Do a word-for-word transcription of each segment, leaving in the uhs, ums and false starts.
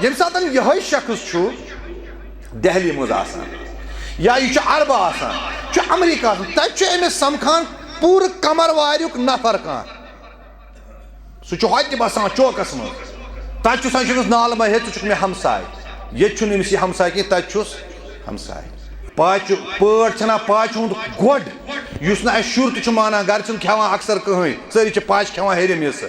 ییٚمہِ ساتَن یِہوٚے شخص چھُ دہلی منٛز آسان یا یہِ چھُ عربہٕ آسان، چھُ امریکہ آسان، تَتہِ چھُ أمِس سَمکھان پوٗرٕ کمر واریُک نفر کانٛہہ۔ سُہ چھُ ہوٚتہِ بسان چوکس منٛز۔ تَتہِ چھُ آسان، چھُ أمِس نالہٕ ما ہے، ژٕ چھُکھ مےٚ ہمساے۔ ییٚتہِ چھُنہٕ أمِس یہِ ہمساے کینٛہہ، تَتہِ چھُس ہمساے۔ پاچہِ پٲٹھۍ ژھٕنان پاچہِ ہُنٛد گۄڈ، یُس نہٕ اَسہِ شُر تہِ چھُ مانان، گرِ چھُنہٕ کھٮ۪وان اکثر کٕہٕنۍ، سٲری چھِ پاچہِ کھٮ۪وان ہیٚرِم حصہٕ۔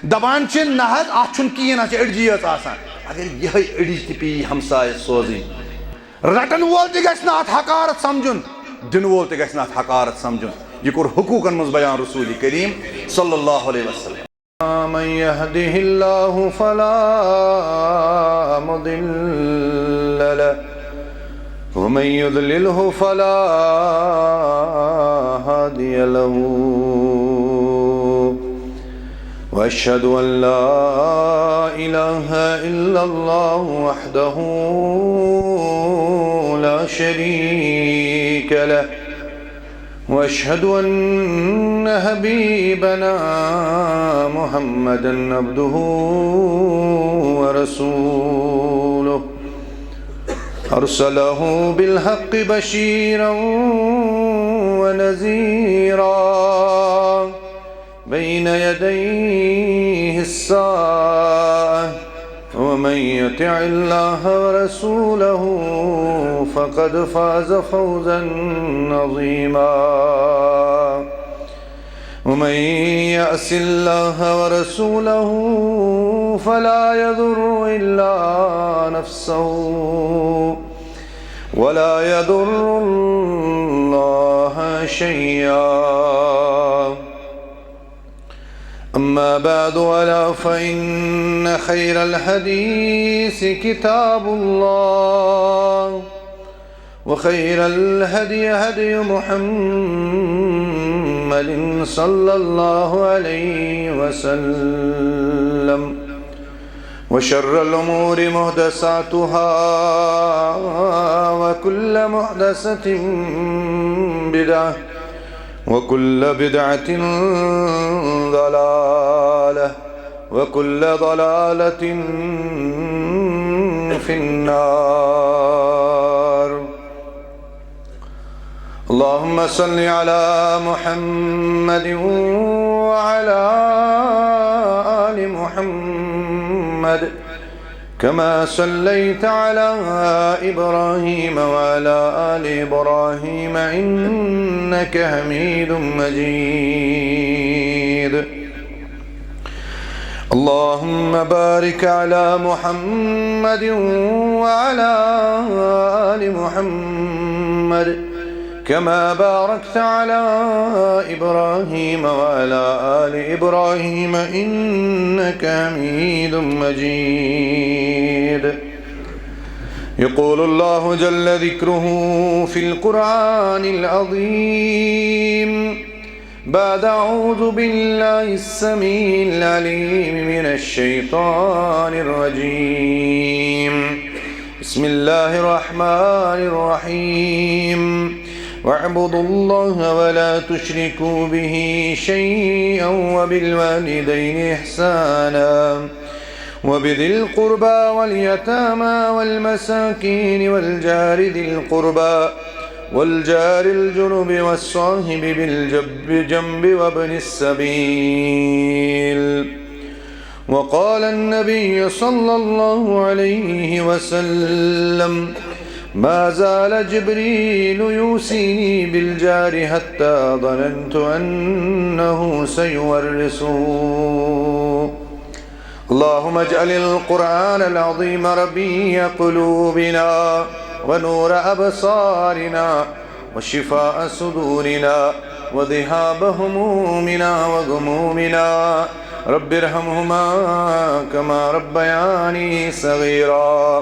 دَپان چھِ، نہ حظ، اَتھ چھُنہٕ کِہیٖنۍ، اَتھ چھِ أڈجی یٲژ آسان۔ اگر یِہوٚے أڈِج تہِ پیٚیہِ ہمسایَس سوزٕنۍ، رَٹَن وول تہِ گژھِ نہٕ اَتھ حقارت سَمجھُن، دِنہٕ وول تہِ گژھِ نہٕ اَتھ حقارت سَمجھُن۔ یہِ کوٚر حقوٗقَن منٛز بیان رسوٗلِ کریٖم صلی اللہ علیہ وسلم۔ من يهده الله فلا مضل له، ومن يضلله فلا هادي له. وأشهد أن لا إله إلا الله وحده لا شريك له، وأشهد أن حبيبنا محمدا عبده ورسوله، أرسله بالحق بشيرا ونذيرا بين يديه الساعة، ومن يطع الله ورسوله فقد فاز فوزا عظيما. ومن يعص الله ورسوله فلا يضر إلا نفسه ولا يضر الله شيئا. أما بعد، ألا فإن خير الحديث كتاب الله، وخير الهدي هدي محمد صلى الله عليه وسلم، وشر الأمور محدثاتها، وكل محدثة بدعة، وكل بدعة ضلالة، وكل ضلالة في النار. اللهم صل على محمد وعلى آل محمد كما صليت على إبراهيم وعلى آل إبراهيم إنك حميد مجيد. اللهم بارك على محمد وعلى آل محمد كما باركت على إبراهيم وعلى آل إبراهيم إنك حميد مجيد. يقول الله جل ذكره في القرآن العظيم بعد أعوذ بالله السميع العليم من الشيطان الرجيم. بسم الله الرحمن الرحيم. واعبدوا الله ولا تشركوا به شيئا وبالوالدين إحسانا وبذي القربى واليتامى والمساكين والجار ذي القربى والجار الجنب والصاحب بالجنب وابن السبيل. وقال النبي صلى الله عليه وسلم: ما زال جبريل يوصيني بالجار حتى ظننت أنه سيورثه. اللهم اجعل القرآن العظيم ربيع قلوبنا ونور أبصارنا وشفاء صدورنا وذهاب همومنا وغمومنا. رب ارحمهما كما ربياني صغيرا.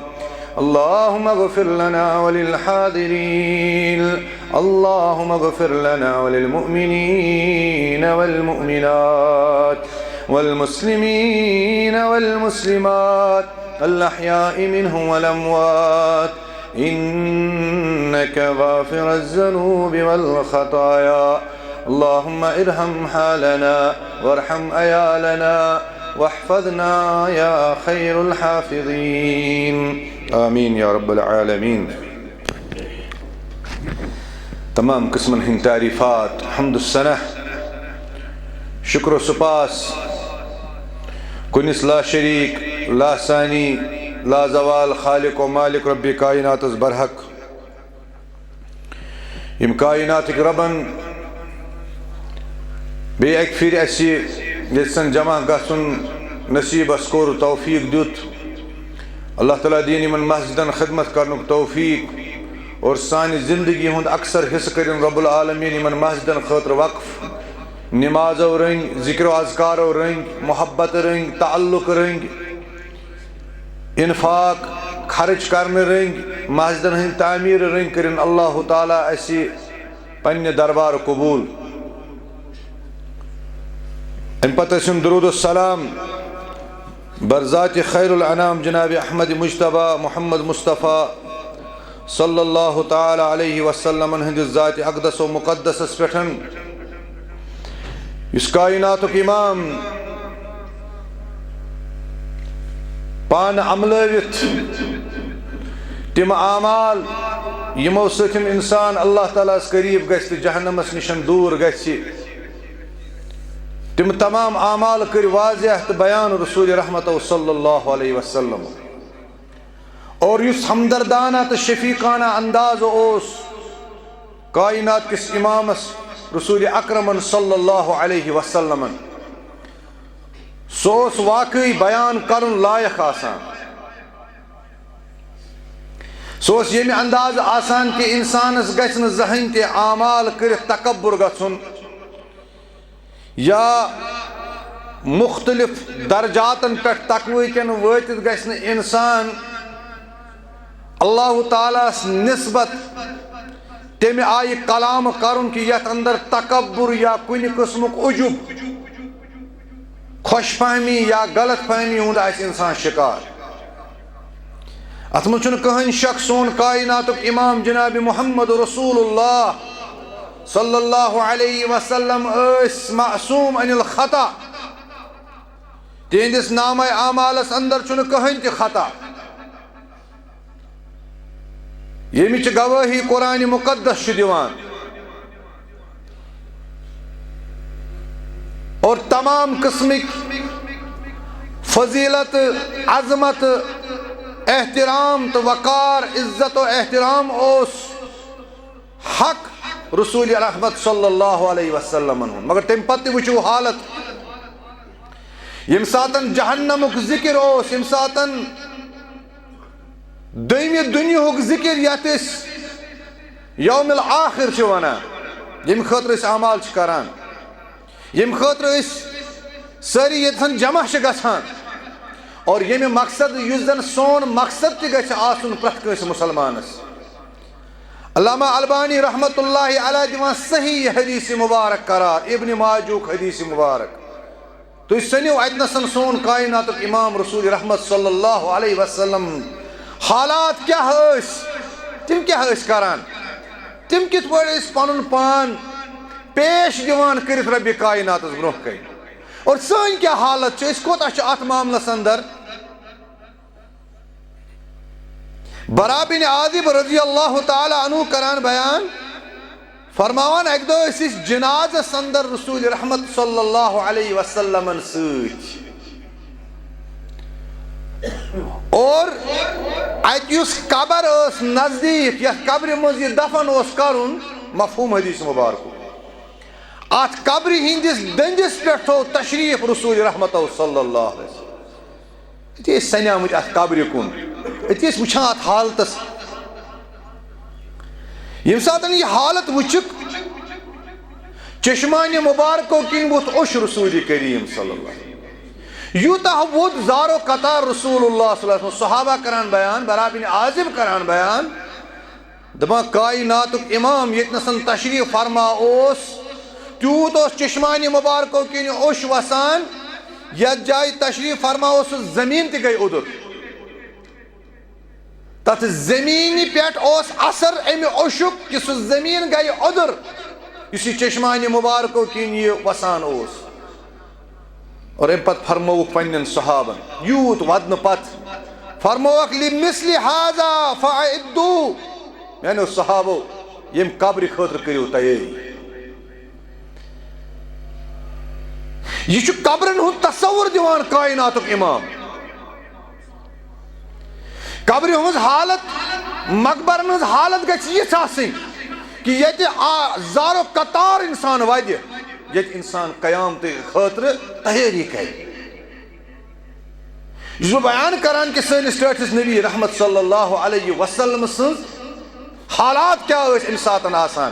اللهم اغفر لنا وللحاضرين. اللهم اغفر لنا وللمؤمنين والمؤمنات والمسلمين والمسلمات الأحياء منهم والأموات إنك غافر الذنوب والخطايا. اللهم ارحم حالنا وارحم عيالنا واحفظنا يا خير الحافظين. آمين يا رب العالمين. تمام قسمن ہٕنٛدۍ تعریٖفات، حمد و ثنا، شکر و سپاس کُنِس لا شریک، لا ثانی، لا زوال خالق و مالک رب کائناتس برحق، یِم کائناتٕکۍ ربن بیٚیہِ اَکہِ پھِرِ اَسہِ ییٚتہِ سَن جمع گژھُن نصیٖبَس کوٚر، توفیٖق دیُت۔ اللہ تعالیٰ دِیِن یِمَن مسجدَن خدمت کرنُک توفیٖق اور سانہِ زندگی ہُنٛد اکثر حصہٕ کٔرِن رب العالمین یِمَن مسجدَن خٲطرٕ وقف۔ نمازو رٔنگۍ، ذکر و اذکارو رٔنگۍ، محبت رٔنگۍ، تعلق رٔنگۍ، انفاق، خرچ کرنہٕ رٔنگۍ، مسجدن ہٕنٛدۍ تعمیٖر رٔنگۍ کٔرِن اللہ تعالیٰ اسہِ پننہِ دربار قبول۔ امہِ پتہٕ ٲسِن درود و سلام بر ذات خیر الانام جناب احمد مجتبیٰ محمد مصطفیٰ صلی اللہ تعالیٰ علیہ وسلم ہٕنٛدِس ذات اقدس و مقدسس پٮ۪ٹھ، یُس کائناتُک امام پانہٕ عملٲوِتھ تِم اعمال یِمو سۭتۍ انسان اللہ تعالیٰ ہس قریب گژھِ تہٕ جہنمس نِش دوٗر گژھِ، تِم تمام اعمال کٔرۍ واضح تہٕ بیان رسول رحمتو صلی اللہ علیہ وسلم۔ اور یُس ہمدردانہ تہٕ شفیقانہ انداز اوس کائنات کِس امامس رسول اکرمن صلی اللہ علیہ وسلمن، سُہ اوس واقعی بیان کرُن لایق آسان۔ سُہ اوس ییٚمہِ انداز آسان کہِ انسانس گژھِ نہٕ زٕہٕنۍ تہِ اعمال کٔرِتھ تکبر گژھُن۔ یا مختلف درجاتن پٮ۪ٹھ تقوی کٮ۪ن وٲتِتھ گژھِ نہٕ انسان اللہ تعالیٰ ہس نسبت تمہِ آیہِ کلام کرُن کہِ یتھ اندر تکبر یا کُنہِ قٕسمُک عجب، خۄش فہمی یا غلط فہمی ہُنٛد آسہِ انسان شکار۔ اتھ منٛز چھُنہٕ کٕہٕنۍ شک، سون کائناتُک امام جناب محمد رسول اللہ صلی اللہ علیہ وسلم ٲسۍ معصوم عن الخطا۔ تِہنٛدِس نامہ اعمالس اندر چھُنہٕ کٕہٕنۍ تہِ خطا، ییٚمِچ گوٲہی قرآن مقدس چھُ دِوان۔ اور تمام قسمٕکۍ فضیلت، عظمت، احترام تہٕ وقار، عزت و احترام اوس حق رسول رحمت صلی اللہ علیہ وسلمن ہُنٛد۔ مگر تمہِ پتہٕ تہِ وٕچھِو حالت، ییٚمہِ ساتن جہنمُک ذکر اوس، ییٚمہِ ساتن دوٚیمہِ دُنیاہُک ذکر، یتھ أسۍ یوم الآخر چھِ ونان، ییٚمہِ خٲطرٕ أسۍ اعمال چھِ کران، ییٚمہِ خٲطرٕ أسۍ سٲری ییٚتٮ۪ن جمع چھِ گژھان، اور ییٚمہِ مقصد، یُس زن سون مقصد تہِ گژھِ آسُن پرٛٮ۪تھ کٲنٛسہِ مُسلمانس۔ علامہ البانی رحمت اللہ علیہ دِوان صحیح حدیث مبارک قرار، ابن ماجہُک حدیث مبارک۔ تُہۍ سٔنِو اتنَسن سون کائناتُک امام رسول رحمت صلی اللہ علیہ وسلم حالات کیٛاہ ٲسۍ، تِم کیٛاہ ٲسۍ کران، تِم کِتھ پٲٹھۍ ٲسۍ پنُن پان پیش دِوان کٔرِتھ ربِ کائناتس برونٛہہ کنہِ، اور سٲنۍ کیٛاہ حالت چھِ، أسۍ کوتاہ چھِ اتھ معاملس اندر۔ براء بن عازب رضی اللہ تعالیٰ عنہ کران بیان، فرماوان، اکہِ دۄہ ٲسۍ أسۍ جنازس اندر رسول رحمت صلی اللہ علیہ وسلمن سۭتۍ، اور اتہِ یُس قبر ٲس نزدیٖک، یتھ قبرِ منٛز یہِ دفن اوس کرُن، مفہوم حدیث مبارکُک، اتھ قبرِ ہٕنٛدِس دٔنٛدِس پٮ۪ٹھ تھوٚو تشریف رسول رحمتو صلی اللہ علیہ وسلم۔ أتی ٲسۍ سَنیمٕتۍ اَتھ قبرِ کُن، أتی ٲسۍ وٕچھان اَتھ حالتَس۔ ییٚمہِ ساتَن یہِ حالت وٕچھِکھ، چشمانِ مُبارکو کِنۍ ووٚتھ اوٚش رسوٗلِ کریٖم صلی اللہ علیہ وسلم۔ یوٗتاہ ووٚتھ زارو قطار رسول اللہ صلی اللہ علیہ وسلم، صحابہ کران بیان، براء بن عازب کران بیان، دپان، کائناتُک امام ییٚتہِ نَسَن تشریف فرما اوس، تیوٗت اوس چشمانِ مُبارکو کِنۍ اوٚش وسان، یَتھ جایہِ تشریف فرما اوس، سُہ زٔمیٖن تہِ گٔے اوٚدُر۔ تَتھ زٔمیٖنہِ پٮ۪ٹھ اوس اثر اَمہِ اوٚشُک، کہِ سُہ زٔمیٖن گٔے اوٚدُر، یُس یہِ چشمانِ مُبارکو کِنۍ یہِ وسان اوس۔ اور امہِ پتہٕ فرمووُکھ پننٮ۪ن صحابن، یوٗت ودنہٕ پتہٕ فرمووکھ، "لمثل هذا فأعدوا"، میانیو صحابو، ییٚمہِ قبرِ خٲطرٕ کٔرِو تیٲری۔ یہِ چھُ قبرن ہُنٛد تصور دِوان کائناتُک امام۔ قبرِ ہٕنٛز حالت، مقبرن ہٕنٛز حالت گژھِ یِژھ آسٕنۍ کہِ ییٚتہِ آ-، زارو قطار انسان ودِ، ییٚتہِ انسان قیامتہٕ خٲطرٕ تیٲری کرِ۔ یُس بہٕ بیان کران کہِ سٲنِس ٹٲٹھِس نبی رحمت صلی اللہ علیہ وسلم سٕنٛز حالات کیٛاہ ٲسۍ اَمہِ ساتَن آسان،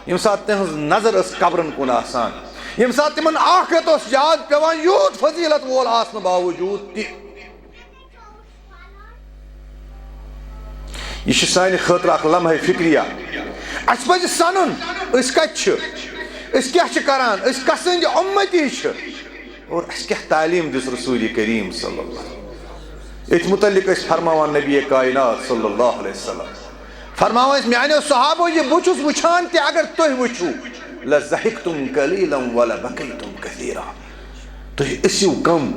ییٚمہِ ساتہٕ تِہٕنٛز نظر ٲس قبرن کُن آسان، ییٚمہِ ساتہٕ تِمن آخرت اوس یاد پٮ۪وان، یوٗت فضیلت وول آسنہٕ باوجوٗد تہِ۔ یہِ چھِ سانہِ خٲطرٕ اکھ لمحہ فکریہ۔ اَسہِ پَزِ سَنُن، أسۍ کَتہِ چھِ، أسۍ کیٛاہ چھِ کران، أسۍ کَس سٕنٛدۍ اُمتی چھِ۔ اور اَسہِ کیٛاہ تعلیٖم دِژ رسول کریم صلی اللہ علیہ وسلم؟ أتھۍ متعلق ٲسۍ فرماوان نبی کائنات صلی اللہ علیہ وسلم، فرماوان ٲسۍ، "میانیو صحابو، یہِ بہٕ چھُس وٕچھان تہِ، اگر تُہۍ وٕچھِو، لضحکتم قلیلا ولبکیتم کثیرا، تُہۍ ٲسِو کم،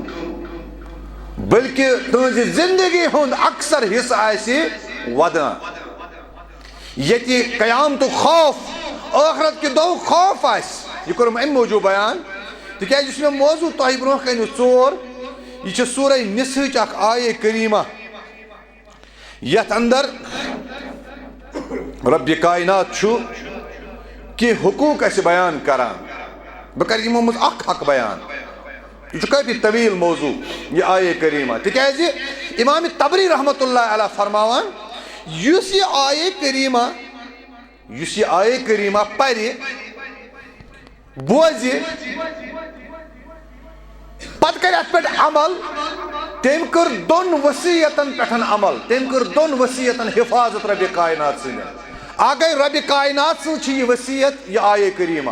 بلکہ تُہنٛزِ زندگی ہُنٛد اکثر حصہٕ آسہِ ودان۔" ییٚتہِ قیامتُک خوف، ٲخرت کہِ دۄہُک خوف آسہِ۔ یہِ کوٚرُم اَمہِ موٗجوٗب بیان، تِکیٛازِ یُس مےٚ موضوع تۄہہِ برونٛہہ کَنہِ ژور، یہِ چھِ سورہ نسہٕچ اکھ آیے کریمہ، یَتھ اندر رب کائنات چھُ کینٛہہ حقوٗق اَسہِ بیان کران۔ بہٕ کرٕ یِمو منٛز اکھ حق بیان۔ یہِ چھُ کٲفی طویل موضوع، یہِ آیے کریمہ، تِکیٛازِ امام طبری رحمت اللہ علیہ فرماوان، یُس یہِ آیے کریمہ، یُس یہِ آیے کریمہ پرِ، بوزِ، پتہٕ کرِ اتھ پٮ۪ٹھ عمل، تٔمۍ کٔر دۄن وصیتن پٮ۪ٹھ عمل، تٔمۍ کٔر دۄن وصیتن حفاظت رب کائنات سٕنٛدِ۔ اکھ گٔے رب کائنات سٕنٛز چھِ یہِ وصیت، یہِ آیے کریمہ۔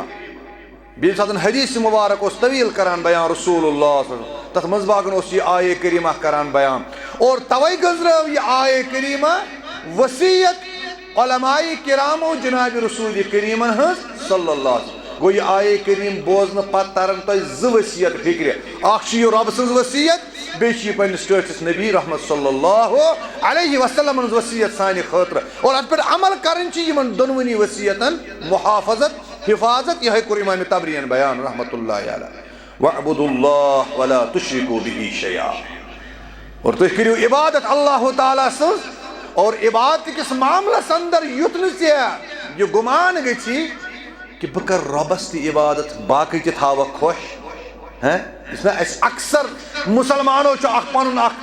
بیٚیہِ ییٚمہِ ساتہٕ حدیث مبارک اوس طویل کران بیان رسول اللہ صلی اللہ علیہ وسلم، تتھ منٛز باغن اوس یہِ آیے کریمہ کران بیان۔ اور توے گٔنزرٲو یہِ آیے کریمہ وصیت علماء کرامو جناب رسول کریمن ہٕنٛز صلی اللہ علیہ وسلم۔ گوٚو، یہِ آیے کریم بوزنہٕ پتہٕ ترن تۄہہِ زٕ وصیت فکرِ۔ اکھ چھِ یہِ رۄب سٕنٛز وصیت، بیٚیہِ چھِ یہِ پننِس ٹٲٹھِس نبی رحمت صلی اللہ علیہ وسلم ہٕنٛز وصیت سانہِ خٲطرٕ۔ اور اتھ پٮ۪ٹھ عمل کرٕنۍ چھِ یِمن دۄنوٕنی وصیتن محافظت، حفاظت۔ یِہوٚے کوٚر امام طبریَن بیان رحمت اللہ علیہ۔ "واعبدوا اللہ ولا تشرکوا بہ شیئا"۔ اور تُہۍ کٔرِو عبادت اللہ تعالیٰ سٕنٛز، اور عبادت کِس معاملس اندر یُتھ نہٕ ژےٚ یہِ گُمان گژھی کہِ بہٕ کرٕ رۄبس تہِ عبادت، باقٕے تہِ تھاوکھ خۄش۔ ہہ؟ یُس نہ اَسہِ اکثر مسلمانو چھُ اکھ پنُن اکھ،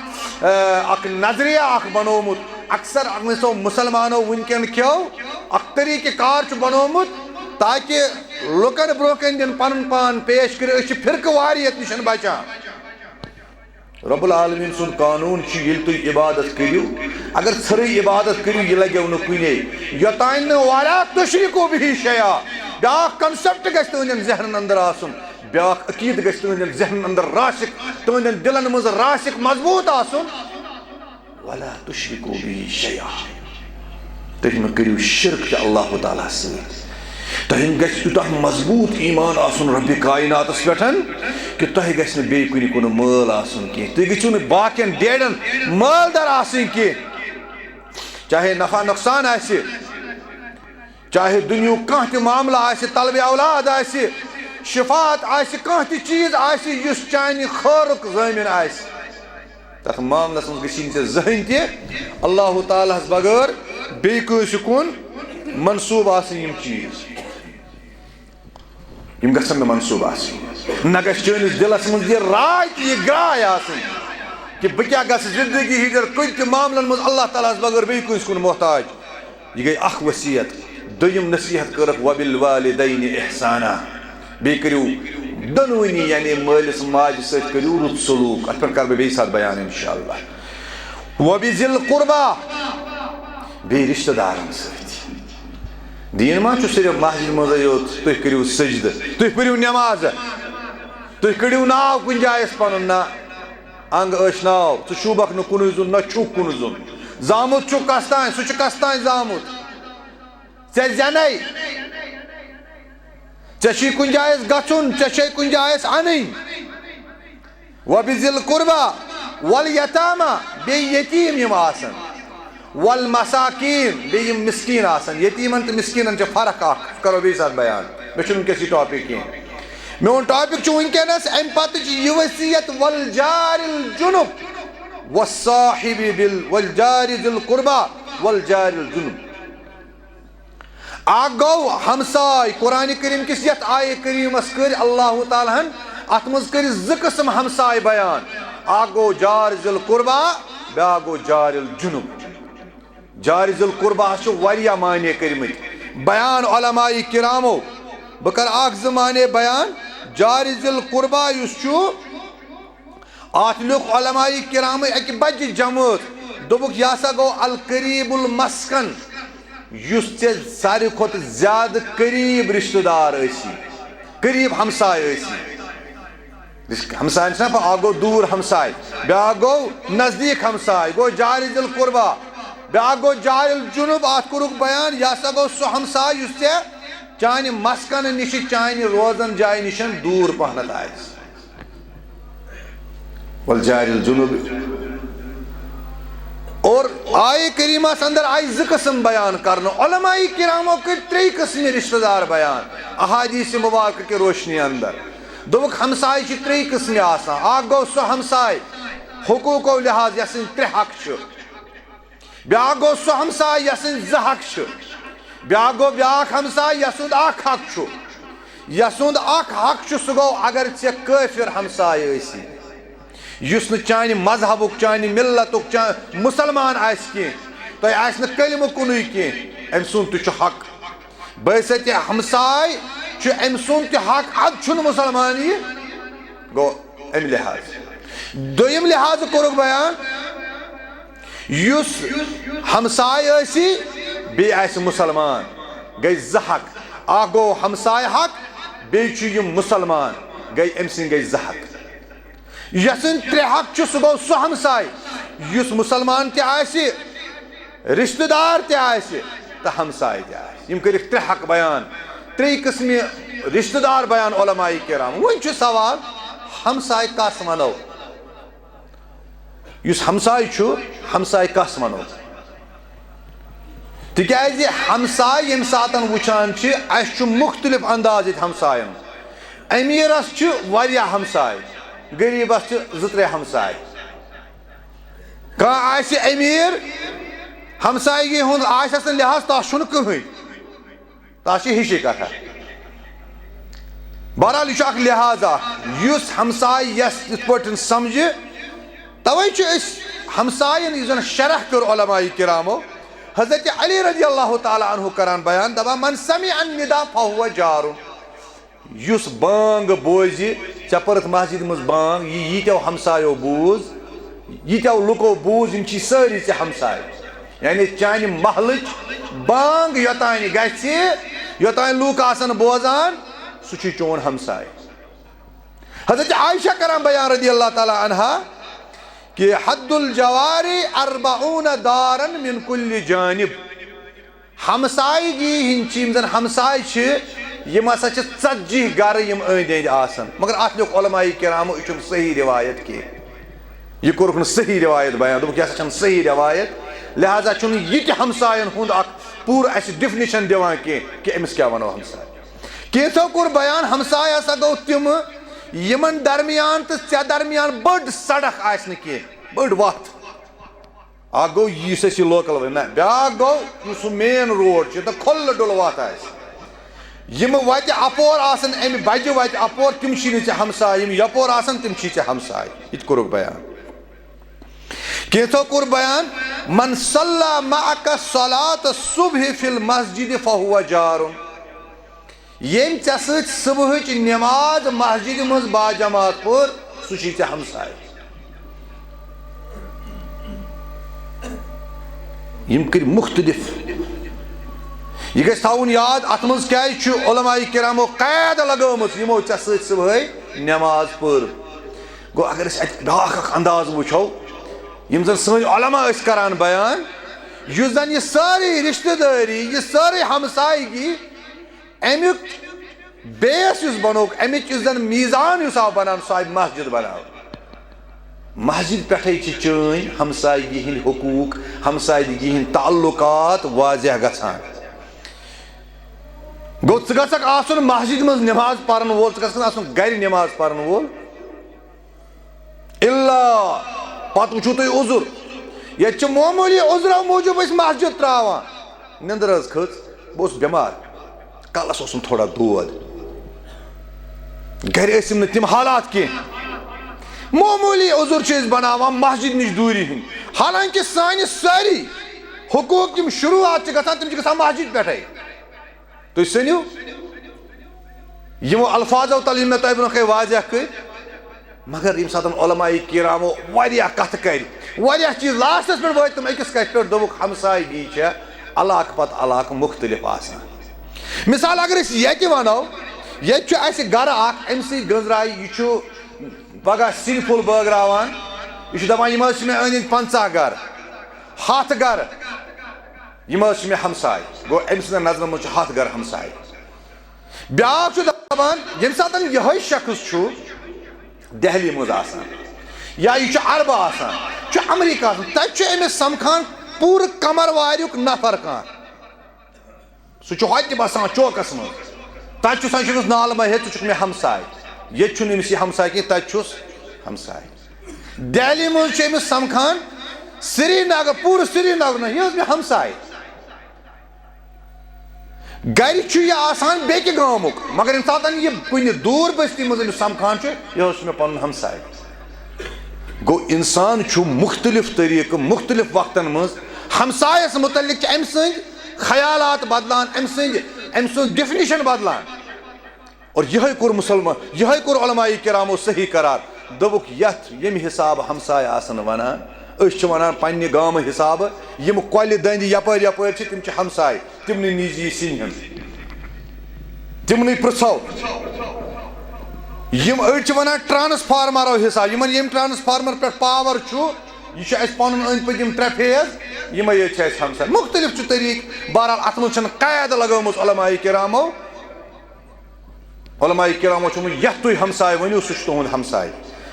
اہ، اکھ نظریہ اکھ بنومُت۔ اکثر اَسہِ مسلمانو وٕنکٮ۪ن کیو اکھ طریقہ کار چھُ بنومُت تاکہ لُکن برونٛہہ کنہِ دِن پنُن پان پیش کٔرِتھ۔ أسۍ چھِ فرقہٕ واریت نِش بچان۔ رب العالمین سُنٛد قانون چھُ، ییٚلہِ تُہۍ عبادت کٔرِو، اگر ژھرٕے عبادت کٔرِو، یہِ لگیو نہٕ کُنے۔ یوٚتام نہٕ "ولا تشرکوا بہ شیئا"، بیٛاکھ concept گژھِ تُہنٛدٮ۪ن ذہنن اندر آسُن، بیٛاکھ عقیدٕ گژھِ تُہنٛدٮ۪ن ذہنن اندر راسخ، تُہنٛدٮ۪ن دِلن منٛز راسخ مضبوٗط آسُن۔ "ولا تشرکوا بہ شیئا"، تُہۍ مہٕ کٔرِو شرک تہِ اللہ تعالیٰ سۭتۍ۔ تۄہہِ گژھِ تیوٗتاہ مضبوٗط ایمان آسُن رب کائناتس پٮ۪ٹھ کہِ تۄہہِ گژھِ نہٕ بیٚیہِ کُنہِ کُن مٲل آسُن کینٛہہ۔ تُہۍ گٔژھِو نہٕ باقین ڈیڈن مٲلدار آسٕنۍ کینٛہہ۔ چاہے نفع نۄقصان آسہِ، چاہے دُنیہُک کانٛہہ تہِ معاملہٕ آسہِ، طلبِ اولاد آسہِ، شفاعت آسہِ، کانٛہہ تہِ چیٖز آسہِ یُس چانہِ خٲرُک ضٲمِن آسہِ، تَتھ معاملَس منٛز گٔژھی نہٕ ژےٚ زٕہٕنۍ تہِ اللہ تعالیٰ ہَس بغٲر بیٚیہِ کٲنٛسہِ کُن منسوٗب آسٕنۍ یِم چیٖز۔ یِم گژھن نہٕ منسوٗب آسٕنۍ۔ نہ گژھِ چٲنِس دِلَس منٛز یہِ راے تہٕ یہِ گراے آسٕنۍ کہِ بہٕ کیٛاہ گژھٕ زندگی ہٕنٛدٮ۪ن کُنہِ تہِ معاملَن منٛز اللہ تعالیٰ ہَس بغٲر بیٚیہِ کٲنٛسہِ کُن محتاج۔ یہِ گٔے اکھ وصیت۔ دوٚیِم نصیحت کٔرٕکھ، "وبالوالدین احسانا"، بیٚیہِ کٔرِو دۄنوٕنی، یعنی مٲلِس ماجہِ سۭتۍ کٔرِو رُت سلوٗک۔ اَتھ پٮ۪ٹھ کَرٕ بہٕ بیٚیہِ ساتہٕ بیان انشاءاللہ۔ "وبذی القربی"، بیٚیہِ رِشتہٕ دارَن سۭتۍ۔ دیٖن ما چھُ صرف مسجدِ منٛزٕے یوت، تُہۍ کٔرِو سجدٕ، تُہۍ پٔرِو نٮ۪مازٕ، تُہۍ کٔڑِو ناو کُنہِ جایَس پَنُن؟ نہ۔ انگ ٲشناو، ژٕ شوٗبکھ نہٕ کُنُے زوٚن، نہ چھُکھ کُنُے زوٚن۔ زامُت چھُکھ کس تانۍ، سُہ چھُ کس تانۍ زامُت۔ ژےٚ زینے۔ ژےٚ چھُے کُنہِ جایہِ اَسہِ گژھُن، ژےٚ چھے کُنہِ جایہِ اَسہِ اَنٕنۍ۔ وبذی القربی والیتامی، بیٚیہِ یتیٖم یِم آسن، والمساکین، بیٚیہِ یِم مسکیٖن آسن۔ یتیٖمن تہٕ مسکیٖنن چھِ فرق اکھ، سُہ کرو بیٚیہِ ساتہٕ بیان، مےٚ چھُنہٕ وٕنکیٚس یہِ ٹاپک کینٛہہ۔ میون ٹاپک چھُ وٕنکیٚنس، امہِ پتہٕ چھِ یہِ وصیت، والجار الجنب، والصاحب بال، والجار ذی القربی، والجار الجنب۔ اکھ گوٚو ہمساے۔ قرآن کریم کِس یتھ آیہ کریمس کٔرۍ اللہ تعالیٰ ہن اتھ منٛز کٔرۍ زٕ قٕسم ہمساے بیان۔ اکھ گوٚو جار ذی القربی، بیاکھ گوٚو جار الجنب۔ جار ذی القربی ہس چھِ واریاہ معنی کٔرمٕتۍ بیان علماء کرامو۔ بہٕ کرٕ اکھ زٕ معنی بیان۔ جار ذی القربی یُس چھُ، اتھ لیوٚکھ علماء کرامو اکہِ بجہِ جمٲژ، دوٚپُکھ، یہِ ہسا گوٚو القریب المسکن، یُس ژےٚ ساروی کھۄتہٕ زیادٕ قریب رشتہٕ دار ٲسی، قریب ہمساے ٲسی۔ رشتہٕ، ہمساین چھِنہ پتہ، اکھ گوٚو دوٗر ہمساے، بیاکھ گوٚو نزدیٖک ہمساے، گوٚو جار ذی القربی، بیاکھ گوٚو جار الجنب۔ اتھ کوٚرُکھ بیان، یہِ ہسا گوٚو سُہ ہمساے یُس ژےٚ چانہِ مسکنہٕ نِشہِ، چانہِ روزن جایہِ نِش دوٗر پہنتھ آسہِ۔ والجار الجنب۔ اور آیہ کریمس اندر آیہِ زٕ قسم بیان کرنہٕ۔ علماء کرامو کٔرۍ ترٛیٚیہِ قسمہِ رشتہٕ دار بیان احادیث مبارکہ کہِ روشنی اندر۔ دوٚپُکھ، ہمسایہِ چھِ ترٛیٚیہِ قسمہِ آسان۔ اکھ گوٚو سُہ ہمسایہِ حقوقو لحاظ یس سٕنٛدۍ ترٛےٚ حق چھِ۔ بیاکھ گوٚو سُہ ہمساے یس سٕنٛدۍ زٕ حق چھِ۔ بیاکھ گوٚو بیاکھ ہمساے یس سُنٛد اکھ حق چھُ۔ یس سُنٛد اکھ حق چھُ، سُہ گوٚو اگر ژےٚ کٲفر ہمساے ٲسی، یُس نہٕ چانہِ مذہبُک، چانہِ ملتُک، چا-، مسلمان آسہِ کینٛہہ، تۄہہِ آسہِ نہٕ کلمہٕ کُنُے کینٛہہ، أمۍ سُنٛد تہِ چھُ حق۔ بحیثیت ہمساے چھُ أمۍ سُنٛد تہِ حق، ادٕ چھُنہٕ مسلمان یہِ۔ گوٚو امہِ لحاظ۔ دوٚیِم لحاظ کوٚرُکھ بیان، یُس ہمساے ٲسی، بیٚیہِ آسہِ مسلمان، گٔے زٕ حق۔ اکھ گوٚو ہمساے حق، بیٚیہِ چھُ یہِ مسلمان، گٔے أمۍ سٕنٛدۍ گٔے زٕ حق۔ یَسٕنٛدۍ ترٛےٚ حق چھِ، سُہ گوٚو سُہ ہمساے یُس مسلمان تہِ آسہِ، رشتہٕ دار تہِ آسہِ تہٕ ہمساے تہِ آسہِ۔ یِم کٔرِکھ ترٛےٚ حق بیان، ترٛیٚیہِ قٕسمہِ رشتہٕ دار بیان علماء کرام۔ وۄنۍ چھُ سوال، ہمساے کس ونو؟ یُس ہمساے چھُ، ہمساے کس ونو؟ تِکیازِ ہمساے ییٚمہِ ساتن وٕچھان چھِ، اَسہِ چھُ مُختٔلِف انداز ییٚتہِ ہمساین۔ امیٖرس چھِ واریاہ ہمساے، غریٖبس چھِ زٕ ترٛےٚ ہمساے۔ کانٛہہ آسہِ امیر، ہمسایگی ہُنٛد آسٮ۪س نہٕ لحاظ، تس چھُنہٕ کٕہٕنۍ، تس چھِ ہِشی کتھا۔ بہرحال، یہِ چھُ اکھ لحاظ اکھ، یُس ہمسایہِ یس یِتھ پٲٹھۍ سمجھِ۔ توے چھُ أسۍ ہمساین، یُس زن شرح کٔر علماء کرامو، حضرت علی رضی اللہ تعالیٰ عنہ کران بیان، دپان، "من سمع النداء فهو جار"۔ یُس بانگ بوزِ، ژےٚ پٔرٕتھ مسجد منٛز بانگ، یہِ ییٖتیو ہمسایو بوٗز، ییٖتیو لُکو بوٗز، یِم چھی سٲری ژےٚ ہمساے۔ یعنی چانہِ محلٕچ بانگ یوٚتانۍ گژھِ، یوٚتانۍ لُکھ آسن بوزان، سُہ چھُے چون ہمساے۔ حضرت عائشہ کران بیان رضی اللہ تعالیٰ عنہا کہ حد الجوار اربعون دارا من کل جانب۔ ہمسایگی ہٕنٛدۍ چھِ، یِم زن ہمساے چھِ، یِم ہسا چھِ ژتجی گرٕ یِم أنٛدۍ أنٛدۍ آسان۔ مگر اتھ لیوٚکھ علماء کرامو، یہِ چھُنہٕ صحیح روایت کینٛہہ۔ یہِ کوٚرُکھ نہٕ صحیح روایت بیان، دوٚپُکھ، یہِ ہسا چھَنہٕ صحیح روایت، لہذا چھُنہٕ یہِ تہِ ہمساین ہُنٛد اکھ پوٗرٕ اَسہِ definition دِوان کینٛہہ کہِ أمِس کیٛاہ وَنو ہمساے۔ کینٛژھو کوٚر بیان، ہمساے ہسا گوٚو تِم، یِمن درمیان تہٕ ژےٚ درمیان بٔڑ سڑک آسہِ نہٕ کینٛہہ، بٔڑ وتھ۔ اکھ گوٚو یُس اَسہِ یہِ local وَنہِ، نہ، بیٛاکھ گوٚو یُس سُہ main road چھُ، ییٚتٮ۪ن کھُلہٕ ڈُلہٕ وَتھ آسہِ۔ یِم وَتہِ اَپور آسَن، اَمہِ بَجہِ وَتہِ اَپور، تِم چھی نہٕ ژےٚ ہمساے، یِم یَپور آسَن، تِم چھی ژےٚ ہمساے۔ یہِ تہِ کوٚرُکھ بیان۔ کینٛژھو کوٚر بیان، "من صلی معک صلاة الصبح فی المسجد فہو جار"۔ ییٚمۍ ژےٚ سۭتۍ صبحٕچ نماز مسجدِ منٛز باجماعت پٔر، سُہ چھی ژےٚ ہمساے۔ یِم کٔرۍ مُختٔلِف۔ یہِ گژھِ تھاوُن یاد، اَتھ منٛز کیٛازِ چھُ علماء کرامو قید لگٲومٕژ، یِمو ژےٚ سۭتۍ صبحٲے نماز پٔر۔ گوٚو، اگر أسۍ اَتہِ بیٛاکھ اکھ انداز وٕچھو، یِم زن سٲنۍ علماء ٲسۍ کران بیان، یُس زن یہِ سٲرٕے رشتہٕ دٲری، یہِ سٲرٕے ہمسایگی، امیُک base یُس بنووُکھ، امیُک یُس زن میزان یُس آو بناونہٕ، سُہ آو مسجد بناونہٕ۔ مسجد پٮ۪ٹھے چھِ چٲنۍ ہمسایگی ہٕنٛدۍ حقوٗق، ہمسایگی ہٕنٛدۍ تعلقات واضح گژھان۔ گوٚو، ژٕ گژھکھ آسُن مسجد منٛز نماز پرن وول، ژٕ گژھکھ نہٕ آسُن گرِ نماز پرن وول۔ الا، پتہٕ وٕچھِو تُہۍ عذر۔ ییٚتہِ چھِ معموٗلی عذرو موٗجوٗب أسۍ مسجد ترٛاوان۔ نِندٕر حظ کھٔژ، بہٕ اوسُس بٮ۪مار، کلس اوسُم تھوڑا دود، گرِ ٲسِم نہٕ تِم حالات کینٛہہ۔ معموٗلی عذر چھِ أسۍ بناوان مسجد نِش دوٗری ہٕنٛدۍ، حالانکہِ سانہِ سٲری حقوٗق یِم شروٗعات چھِ گژھان، تِم چھِ گژھان مسجد پٮ۪ٹھے۔ تُہۍ سٔنِو، یِمو الفاظو تل یِم مےٚ تۄہہِ برونٛہہ کنہِ واضح کٔرۍ، مگر ییٚمہِ ساتہٕ علماء کرامو واریاہ کتھٕ کرِ، واریاہ چیٖز، لاسٹس پٮ۪ٹھ وٲتۍ تِم أکِس کتھِ پٮ۪ٹھ، دوٚپُکھ، ہمسایگی چھےٚ علاقہٕ پتہٕ علاقہٕ مُختلف آسان۔ مثال اگر أسۍ ییٚتہِ ونو، ییٚتہِ چھُ اسہِ گرٕ اکھ، أمۍ سٕے گٔنزرایہِ، یہِ چھُ پگاہ سِنۍ پھوٚل بٲگراوان، یہِ چھُ دپان، یِم حظ چھِ مےٚ أنٛدۍ أنٛدۍ پنٛژاہ گرٕ، ہتھ گرٕ، یِم حظ چھِ مےٚ ہمساے۔ گوٚو، أمۍ سٕنٛدٮ۪ن نظرن منٛز چھِ ہتھ گرٕ ہمساے۔ بیٛاکھ چھُ دپان، ییٚمہِ ساتہٕ یِہوٚے شخص چھُ دہلی منٛز آسان، یا یہِ چھُ عربہٕ آسان، چھُ امریکہ آسان، تتہِ چھُ أمِس سمکھان پوٗرٕ کمر واریُک نفر کانٛہہ۔ سُہ چھُ ہوٚتہِ بسان چوکس منٛز۔ تتہِ چھُس أمِس نالہٕ مہ ہیٚتھ، ژٕ چھُکھ مےٚ ہمساے۔ ییٚتہِ چھُنہٕ أمِس یہِ ہمساے کینٛہہ، تتہِ چھُس ہمساے۔ دہلی منٛز چھُ أمِس سمکھان سرینگر، پوٗرٕ سرینگر، نہ، یہِ ٲس مےٚ ہمساے۔ گرِ چھُ یہِ آسان بیٚکہِ گامُک، مگر ییٚمہِ ساتہٕ یہِ کُنہِ دوٗر بستی منٛز أمِس سمکھان چھُ، یہِ حظ چھُ مےٚ پنُن ہمساے۔ گوٚو، انسان چھُ مختلف طریقہٕ، مختلف وقتن منٛز ہمسایس متعلق چھِ أمۍ سٕنٛدۍ خیالات بدلان، أمۍ سٕنٛدۍ، أمۍ سُنٛد definition بدلان۔ اور یِہوٚے کوٚر مسلمان، یِہوٚے کوٚر علماء کرامو صحیح قرار۔ دوٚپُکھ، یتھ ییٚمہِ حسابہٕ ہمسایہِ آسن ونان، أسۍ چھِ ونان پننہِ گامہٕ حسابہٕ، یِم کۄلہِ دٔنٛدۍ یپٲرۍ یپٲرۍ چھِ، تِم چھِ ہمسایہِ، تِمنٕے نِش یہِ سِنۍ ہُنٛد، تِمنٕے پرٛژھو۔ یِم أڑۍ چھِ ونان ٹرانسفارمرو حساب، یِمن ییٚمہِ ٹرانسفارمر پٮ۪ٹھ پاور چھُ، یہِ چھُ اَسہِ پنُن أنٛدۍ پٔکۍ یِم ترٛےٚ فیز، یِمے یٲتۍ چھِ اَسہِ ہمسایہِ۔ مختلف چھُ طریٖقہٕ، بہرحال اتھ منٛز چھنہٕ قید لگٲومٕژ علماء کرامو۔ علماء کرامو چھُ ووٚنمُت، یتھ تُہۍ ہمسایہِ ؤنِو، سُہ چھُ تُہُنٛد ہمسایہِ۔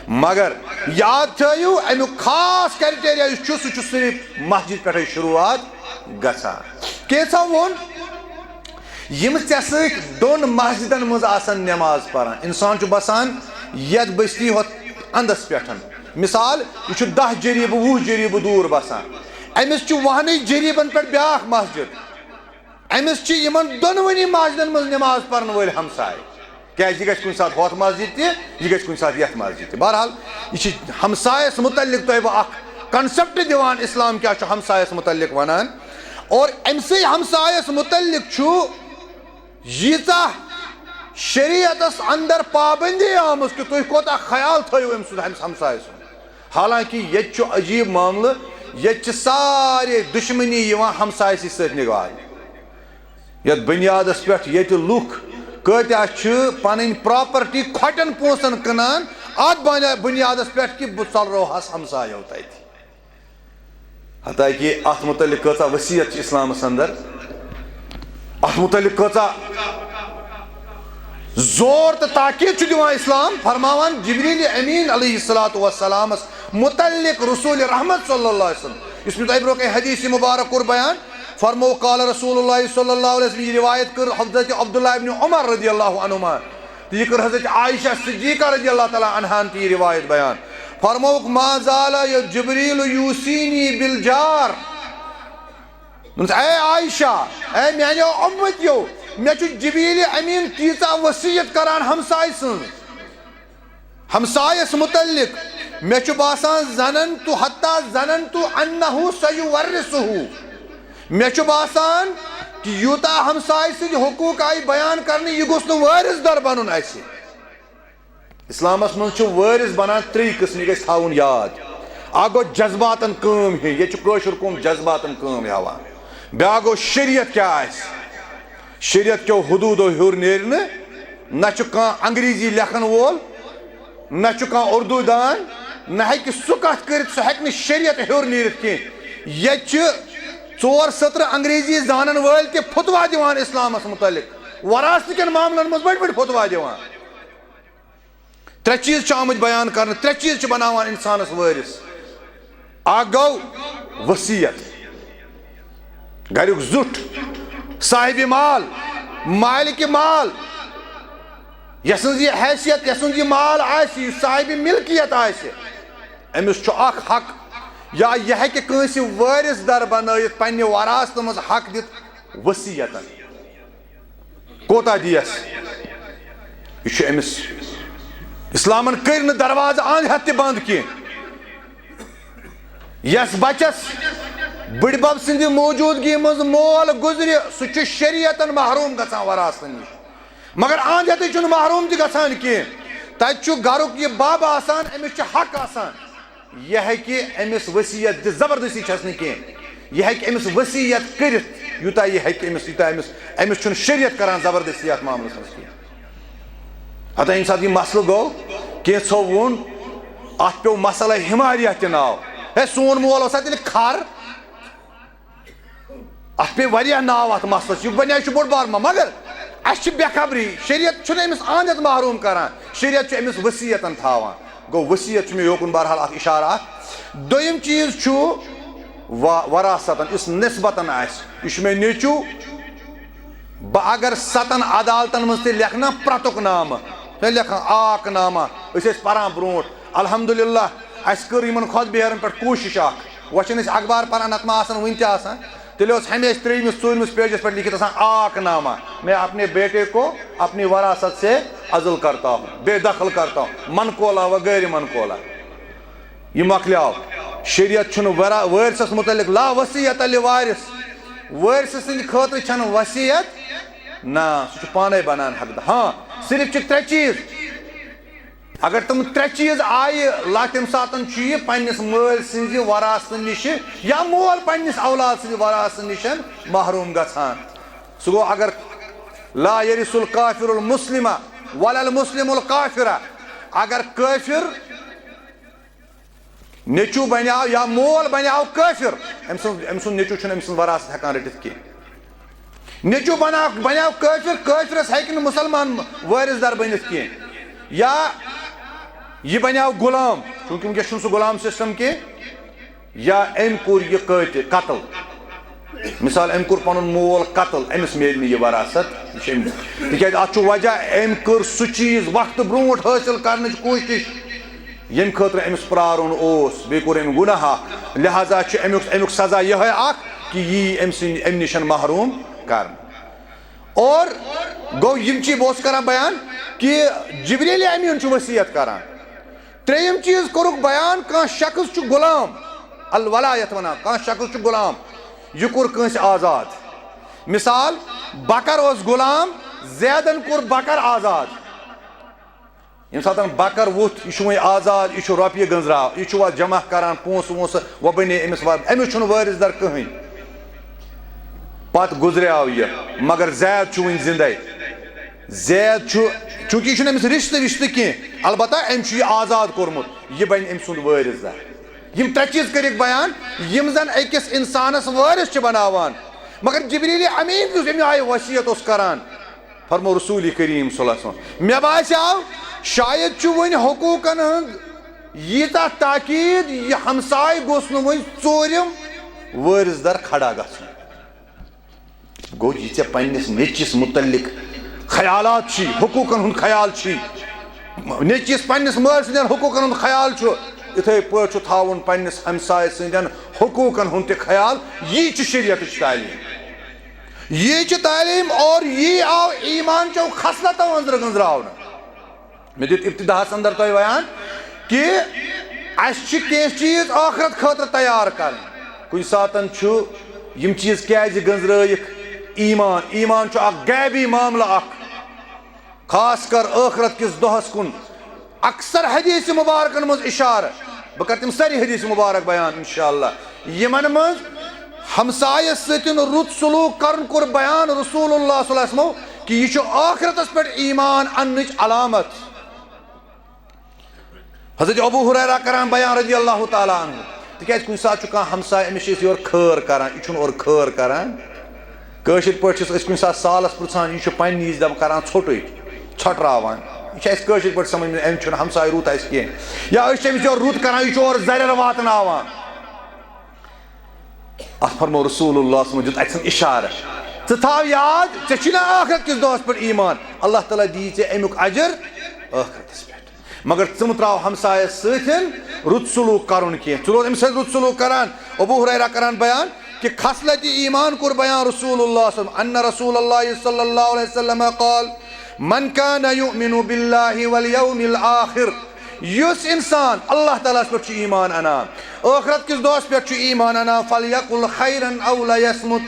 مگر یاد تھٲیِو، امیُک خاص criteria یُس چھُ، سُہ چھُ صرف مسجد پٮ۪ٹھے شروٗعات گژھان۔ کینٛژھو ووٚن، یِم ژےٚ سۭتۍ دۄن مسجدن منٛز آسن نماز پران، انسان چھُ بسان یتھ بستی ہۄتھ اندس پٮ۪ٹھ۔ مثال، یہِ چھُ دَہ جریٖبہٕ، وُہ جریٖبہٕ دوٗر بسان، أمِس چھُ وُہنٕے جریٖبن پٮ۪ٹھ بیٛاکھ مسجد۔ أمِس چھِ یِمن دۄنوٕنی مسجدن منٛز نماز پرن وٲلۍ ہمسایہِ۔ کیازِ یہِ گژھِ کُنہِ ساتہٕ ہۄتھ مسجد تہِ، یہِ گژھِ کُنہِ ساتہٕ یتھ مسجد تہِ۔ بہرحال، یہِ چھِ ہمسایس متعلق تۄہہِ بہٕ اکھ concept دِوان، اسلام کیٛاہ چھُ ہمسایس متعلق ونان۔ اور أمۍ سٕے ہمسایس متعلق چھُ ییٖژاہ شریعتس اندر پابندی آمٕژ کہِ تُہۍ کوتاہ خیال تھٲیِو أمۍ سُنٛد، أمِس ہمسایہِ سُنٛد۔ حالانکہ ییٚتہِ چھُ عجیب معاملہٕ، ییٚتہِ چھِ سارے دشمنی یِوان ہمسایسی سۭتۍ نِگالنہٕ۔ یتھ بنیادس پٮ۪ٹھ ییٚتہِ لُکھ کۭتیاہ چھِ پنٕنۍ property کھۄٹٮ۪ن پونٛسن کٕنان، اتھ بنیا-، بنیادس پٮ۪ٹھ کہِ بہٕ ژلروہس ہمسایو تتہِ۔ حتیٰ کہ اتھ متعلق کۭژاہ وصیت چھِ اسلامس اندر، اتھ متعلق کۭژاہ زور تہٕ تاکید چھُ دِوان اسلام، فرماوان جبریل امین علیہ الصلوۃ والسلامس متعلق رسول رحمت صلی اللہ علیہ وسلم، یُس مےٚ تۄہہِ برونٛہہ کنہِ حدیث مبارک کوٚر بیان، فرموو، قال رسول اللہ صلی اللہ علیہ وسلم، یہِ روایت کٔر حضرت عبداللہ ابن عمر رضی اللہ عنہما، تہٕ یہِ کٔر حضرت عائشہ صدیقہ رضی اللہ تعالیٰ عنہا تہِ یہِ روایت بیان۔ فرمووُکھ، ما زال جبریل یوصینی بالجار۔ دوٚپمَس، اے عائشہ، اے میانیو امتیو، مےٚ چھُ جبریل امین تیٖژاہ وصیت کران ہمسایہِ سٕنٛز، ہمسایس متعلق۔ مےٚ چھُ باسان، ظننت حتی ظننت انہ سیورثہ۔ مےٚ چھُ باسان کہِ یوٗتاہ ہمسایہِ سٕنٛدۍ حقوٗق آیہِ بیان کرنہٕ، یہِ گوٚژھ نہٕ وٲرِث در بنُن اسہِ۔ اسلامس منٛز چھُ وٲرِث بنان ترٛیٚیہِ قٕسمہٕ، یہِ گژھِ تھاوُن یاد۔ اکھ گوٚو جذباتن کٲم ہیٚنۍ، ییٚتہِ چھُ کٲشُر قوم جذباتن کٲم ہٮ۪وان۔ بیٛاکھ گوٚو شریعت کیٛاہ آسہِ، شریعت کیو حدوٗدو ہیوٚر نیرِ نہٕ، نہ چھُ کانٛہہ انگریزی لیکھن وول، نہ چھُ کانٛہہ اردو دان، نہ ہیٚکہِ سُہ کتھ کٔرِتھ، سُہ ہیٚکہِ نہٕ شریعت ہیوٚر نیٖرِتھ کینٛہہ۔ ییٚتہِ چھِ ژور سٔترٕ انگریزی زانن وٲلۍ تہِ فتوا دِوان اسلامس متعلق، وراثت کٮ۪ن معاملن منٛز بٔڑۍ بٔڑۍ فتوا دِوان۔ ترٛےٚ چیٖز چھِ آمٕتۍ بیان کرنہٕ، ترٛےٚ چیٖز چھِ بناوان اِنسانَس وٲرِث۔ اکھ گوٚو وصیت، گریُک زیُٹھ، صاحبِ مال، مالکِ مال، یَسٕنٛز یہِ حیثیت، یَسٕنٛز یہِ مال آسہِ، یُس صاحبِ ملکیت آسہِ، أمِس چھُ اکھ حق، یا یہِ ہیٚکہِ کٲنٛسہِ وٲرِث در بنٲیِتھ، پننہِ وراثتہٕ منٛز حق دِتھ وصیتن۔ کوتاہ دِیَس؟ یہِ چھُ أمِس، اِسلامن کٔرۍ نہٕ دروازٕ اَنٛد ہٮ۪تھ تہِ بنٛد کینٛہہ۔ یَس بچس بٕڈبب سٕنٛدِ موجوٗدگی منٛز مول گُزرِ، سُہ چھُ شریعتن محروم گژھان وراثتن نِش۔ مگر اَنٛد ہٮ۪تھٕے چھُنہٕ محروم تہِ گژھان کینٛہہ۔ تَتہِ چھُ گرُک یہِ بب آسان، أمِس چھُ حق آسان۔ یہِ ہیٚکہِ أمِس وصیت دِتھ، زبردستی چھَس نہٕ کینٛہہ۔ یہِ ہیٚکہِ أمِس وصیت کٔرِتھ، یوٗتاہ یہِ ہیٚکہِ أمِس، یوٗتاہ أمِس، أمِس چھُنہٕ شریعت کران زبردستی یَتھ معاملَس منٛز کینٛہہ۔ ہتا ییٚمہِ ساتہٕ یہِ مسلہٕ گوٚو، کینٛژھو ووٚن، اَتھ پیوٚو مسلے حماریہ تہِ ناو۔ ہے، سون مول اوسا تیٚلہِ کھر؟ اَتھ پیٚیہِ واریاہ ناو اَتھ مسلَس، یہِ بَنیٛاو، یہِ چھُ بوٚڑ بار ما-، مگر اَسہِ چھِ بے خبری، شریعت چھُنہٕ أمِس اَنٛد ہٮ۪تھ محروٗم کران، شریعت چھُ أمِس وصیتن تھاوان۔ گوٚو، وصیت چھُ مےٚ یوکُن بہرحال اَتھ اِشارٕ اَکھ۔ دوٚیِم چیٖز چھُ وا-، وراثتن، یُس نسبتن آسہِ، یہِ چھُ مےٚ نیٚچوٗ، بہٕ اگر ستن عدالتن منٛز تہِ لیکھٕ نا پرٛتُک نامہٕ، ہے لیکھان آک نامہ، أسۍ ٲسۍ پران برونٛٹھ، الحمدللہ، اَسہِ کٔر یِمن خۄد بِہیرن پٮ۪ٹھ کوٗشِش اکھ۔ وۄنۍ چھِنہٕ أسۍ اخبار پران، نتہٕ ما آسان وٕنہِ تہِ آسان۔ تیٚلہِ اوس ہمیشہِ ترٛیٚیمِس، ژوٗرمِس پیجس پٮ۪ٹھ لیکھِتھ آسان آک نامہ، میں اپنے بیٹے کو اپنی وراثت سے عزل کرتا ہوں، بے دخل کرتا ہوں، منقولہ و غیر منقولہ۔ یہِ مۄکلیو۔ شریعت چھُنہٕ ورا-، وٲرثس متعلق لا وصیت لوارث۔ وٲرثہٕ سٕنٛدِ خٲطرٕ چھَنہٕ وصیت، نہ، سُہ چھُ پانے بنان حقدار۔ ہاں، صرف چھِ ترٛےٚ چیٖز۔ اگر تِم ترٛےٚ چیٖز آیہِ لا، تَمہِ ساتہٕ چھُ یہِ پننِس مٲلۍ سٕنٛزِ وراثتہٕ نِشہِ یا مول پننِس اولاد سٕنٛزِ وراثتہٕ نِش محروم گژھان۔ سُہ گوٚو، اگر لا یرث الکافر المسلم ولا المسلم الکافر، اگر کٲفِر نیٚچوٗ بنیٛاو یا مول بنیٛاو کٲفِر، أمۍ سُنٛد، أمۍ سُنٛد نیٚچوٗ چھُنہٕ أمۍ سٕنٛز وراثت ہٮ۪کان رٔٹِتھ کینٛہہ۔ نیٚچوٗ بناو، بنیٛاو کٲفِر، کٲفرس ہیٚکہِ نہٕ مُسلمان وٲرِث دار بٔنِتھ کینٛہہ۔ یا یہِ بنیٛاو غلام، چوٗنٛکہِ وٕنکیٚس چھُنہٕ سُہ غلام سسٹم کینٛہہ۔ یا أمۍ کوٚر یہِ قٲتل، مثال، أمۍ کوٚر پنُن مول قتل، أمِس میلہِ نہٕ یہِ وراثت، یہِ چھُ أمۍ، تِکیٛازِ اَتھ چھُ وجہ، أمۍ کٔر سُہ چیٖز وقتہٕ برونٛٹھ حٲصِل کرنٕچ کوٗشِش، ییٚمہِ خٲطرٕ أمِس پرارُن اوس، بیٚیہِ کوٚر أمۍ گۄناہ اکھ، لہذا چھُ اَمیُک، اَمیُک سزا یِہوٚے اکھ کہِ یہِ یی أمۍ سٕنٛدِ، اَمہِ نِش محروم کرنہٕ۔ اور گوٚو، یِم چیٖز بہٕ اوسُس کران بیان کہِ جبریل امیٖن چھُ وصیت کران۔ ترٛیٚیِم چیٖز کوٚرُکھ بیان، کانٛہہ شخص چھُ غلام، الولا یَتھ وَنان، کانٛہہ شخص چھُ غلام، یہِ کوٚر کٲنٛسہِ آزاد۔ مثال، بکر اوس غلام، زیدن کوٚر بکر آزاد۔ ییٚمہِ ساتہٕ بکر ووٚتھ، یہِ چھُ وۄنۍ آزاد، یہِ چھُ رۄپیہِ گٔنٛزراو، یہِ چھُ وۄنۍ جمع کران پونٛسہٕ وونٛسہٕ، وۄنۍ بنے أمِس وۄنۍ، أمِس چھُنہٕ وٲرِث در کٕہٕنۍ۔ پتہٕ گُزریو یہِ، مگر زید چھُ وُنہِ زِندَے۔ زید چھُ، چوٗنٛکہِ یہِ چھُنہٕ أمِس رِشتہٕ وِشتہٕ کینٛہہ، البتہ أمۍ چھُ یہِ آزاد کوٚرمُت، یہِ بنہِ أمۍ سُنٛد وٲرِث دار۔ یِم ترٛےٚ چیٖز کٔرِکھ بیان، یِم زن أکِس اِنسانس وٲرِث چھِ بناوان۔ مگر جبریل امیٖن یُس اَمہِ آیہِ وصیت اوس کران، فرمو رسول کریم صلی اللہ علیہ وسلم، مےٚ باسیو شاید چھُ وۄنۍ حقوٗقن ہٕنٛز ییٖژاہ تاکید، یہِ ہمساے گوٚژھ نہٕ وۄنۍ ژوٗرِم وٲرِث در کھڑا گژھُن۔ گوٚو، یہِ ژےٚ پننِس نیٚچِس مُتعلق خیالات چھی، حقوٗقن ہُنٛد خیال چھی، نیٚچِس پننِس مٲلۍ سٕنٛدٮ۪ن حقوٗقن ہُنٛد خیال چھُ، یِتھَے پٲٹھۍ چھُ تھاوُن پننِس ہمسایہِ سٕنٛدٮ۪ن حقوٗقن ہُنٛد تہِ خیال۔ یی چھِ شریعتٕچ تعلیٖم۔ یہِ چھِ تعلیٖم، اور یی آو ایمان چیو خصلتو أنٛزرٕ گٔنٛزراونہٕ۔ مےٚ دیُت ابتداہس اندر تۄہہِ بیان کہِ اَسہِ چھِ کینٛہہ چیٖز ٲخرت خٲطرٕ تیار کرٕنۍ۔ کُنہِ ساتن چھُ یِم چیٖز کیازِ گٔنٛزرٲیِکھ؟ ایمان، ایمان چھُ اکھ غیبی معاملہٕ اکھ، خاص کر ٲخرت کِس دۄہس کُن۔ اکثر حدیث مبارکن منٛز اشارٕ، بہٕ کرٕ تِم سٲری حدیث مبارک بیان انشاءاللہ، یِمن منٛز ہمسایس سۭتۍ رُت سلوک کرُن کوٚر بیان رسول اللہ صلی اللہ علیہ وسلم کہِ یہِ چھُ ٲخرتس پٮ۪ٹھ ایمان اننٕچ علامت۔ حضرت ابو ہریرہ کران بیان رضی اللہ تعالیٰ عنہ، تِکیازِ کُنہِ ساتہٕ چھُ کانٛہہ ہمسایہِ، أمِس چھِ أسۍ یورٕ خٲر کران، یہِ چھُنہٕ اورٕ خٲر کران۔ کٲشِر پٲٹھۍ چھِس أسۍ کُنہِ ساتہٕ سالس پرژھان، یہِ چھُ پننہِ یہِ دپان کران ژھوٚٹُے، ژھۄٹراوان۔ یہِ چھُ اَسہِ کٲشِر پٲٹھۍ سمجھ مےٚ، أمِس چھُنہٕ ہمسایہِ رُت اَسہِ کینٛہہ، یا أسۍ چھِ أمِس یورٕ رُت کران، یہِ چھُ اورٕ زرٮ۪ر واتناوان۔ اَتھ فرموو رسول اللہ صلی اللہ علیہ وسلمن، دیُت اَتہِ سَن اِشارٕ، ژٕ تھاو یاد، ژےٚ چھُے نا ٲخرت کِس دۄہَس پٮ۪ٹھ ایٖمان، اللہ تعالیٰ دِیی ژےٚ اَمیُک اجر ٲخرتَس پٮ۪ٹھ۔ مگر ژٕ مہٕ ترٛاو ہمسایَس سۭتۍ رُت سلوٗک کَرُن کینٛہہ۔ ژٕ روز أمِس سۭتۍ رُت سلوٗک کَران۔ ابو ہریرہ کَران بیان کہِ خصلتِ ایٖمان کوٚر بیان رسول اللہ صلی اللہ علیہ وسلم، ان رسول اللہ صلی اللہ علیہ وسلم قال، من کان یؤمن باللہ والیوم الآخر، یُس انسان اللہ تعالیٰ ہس پٮ۪ٹھ چھُ ایمان انان، ٲخرت کِس دۄہس پٮ۪ٹھ چھُ ایمان انان، فلیقل خیرا او لیصمت،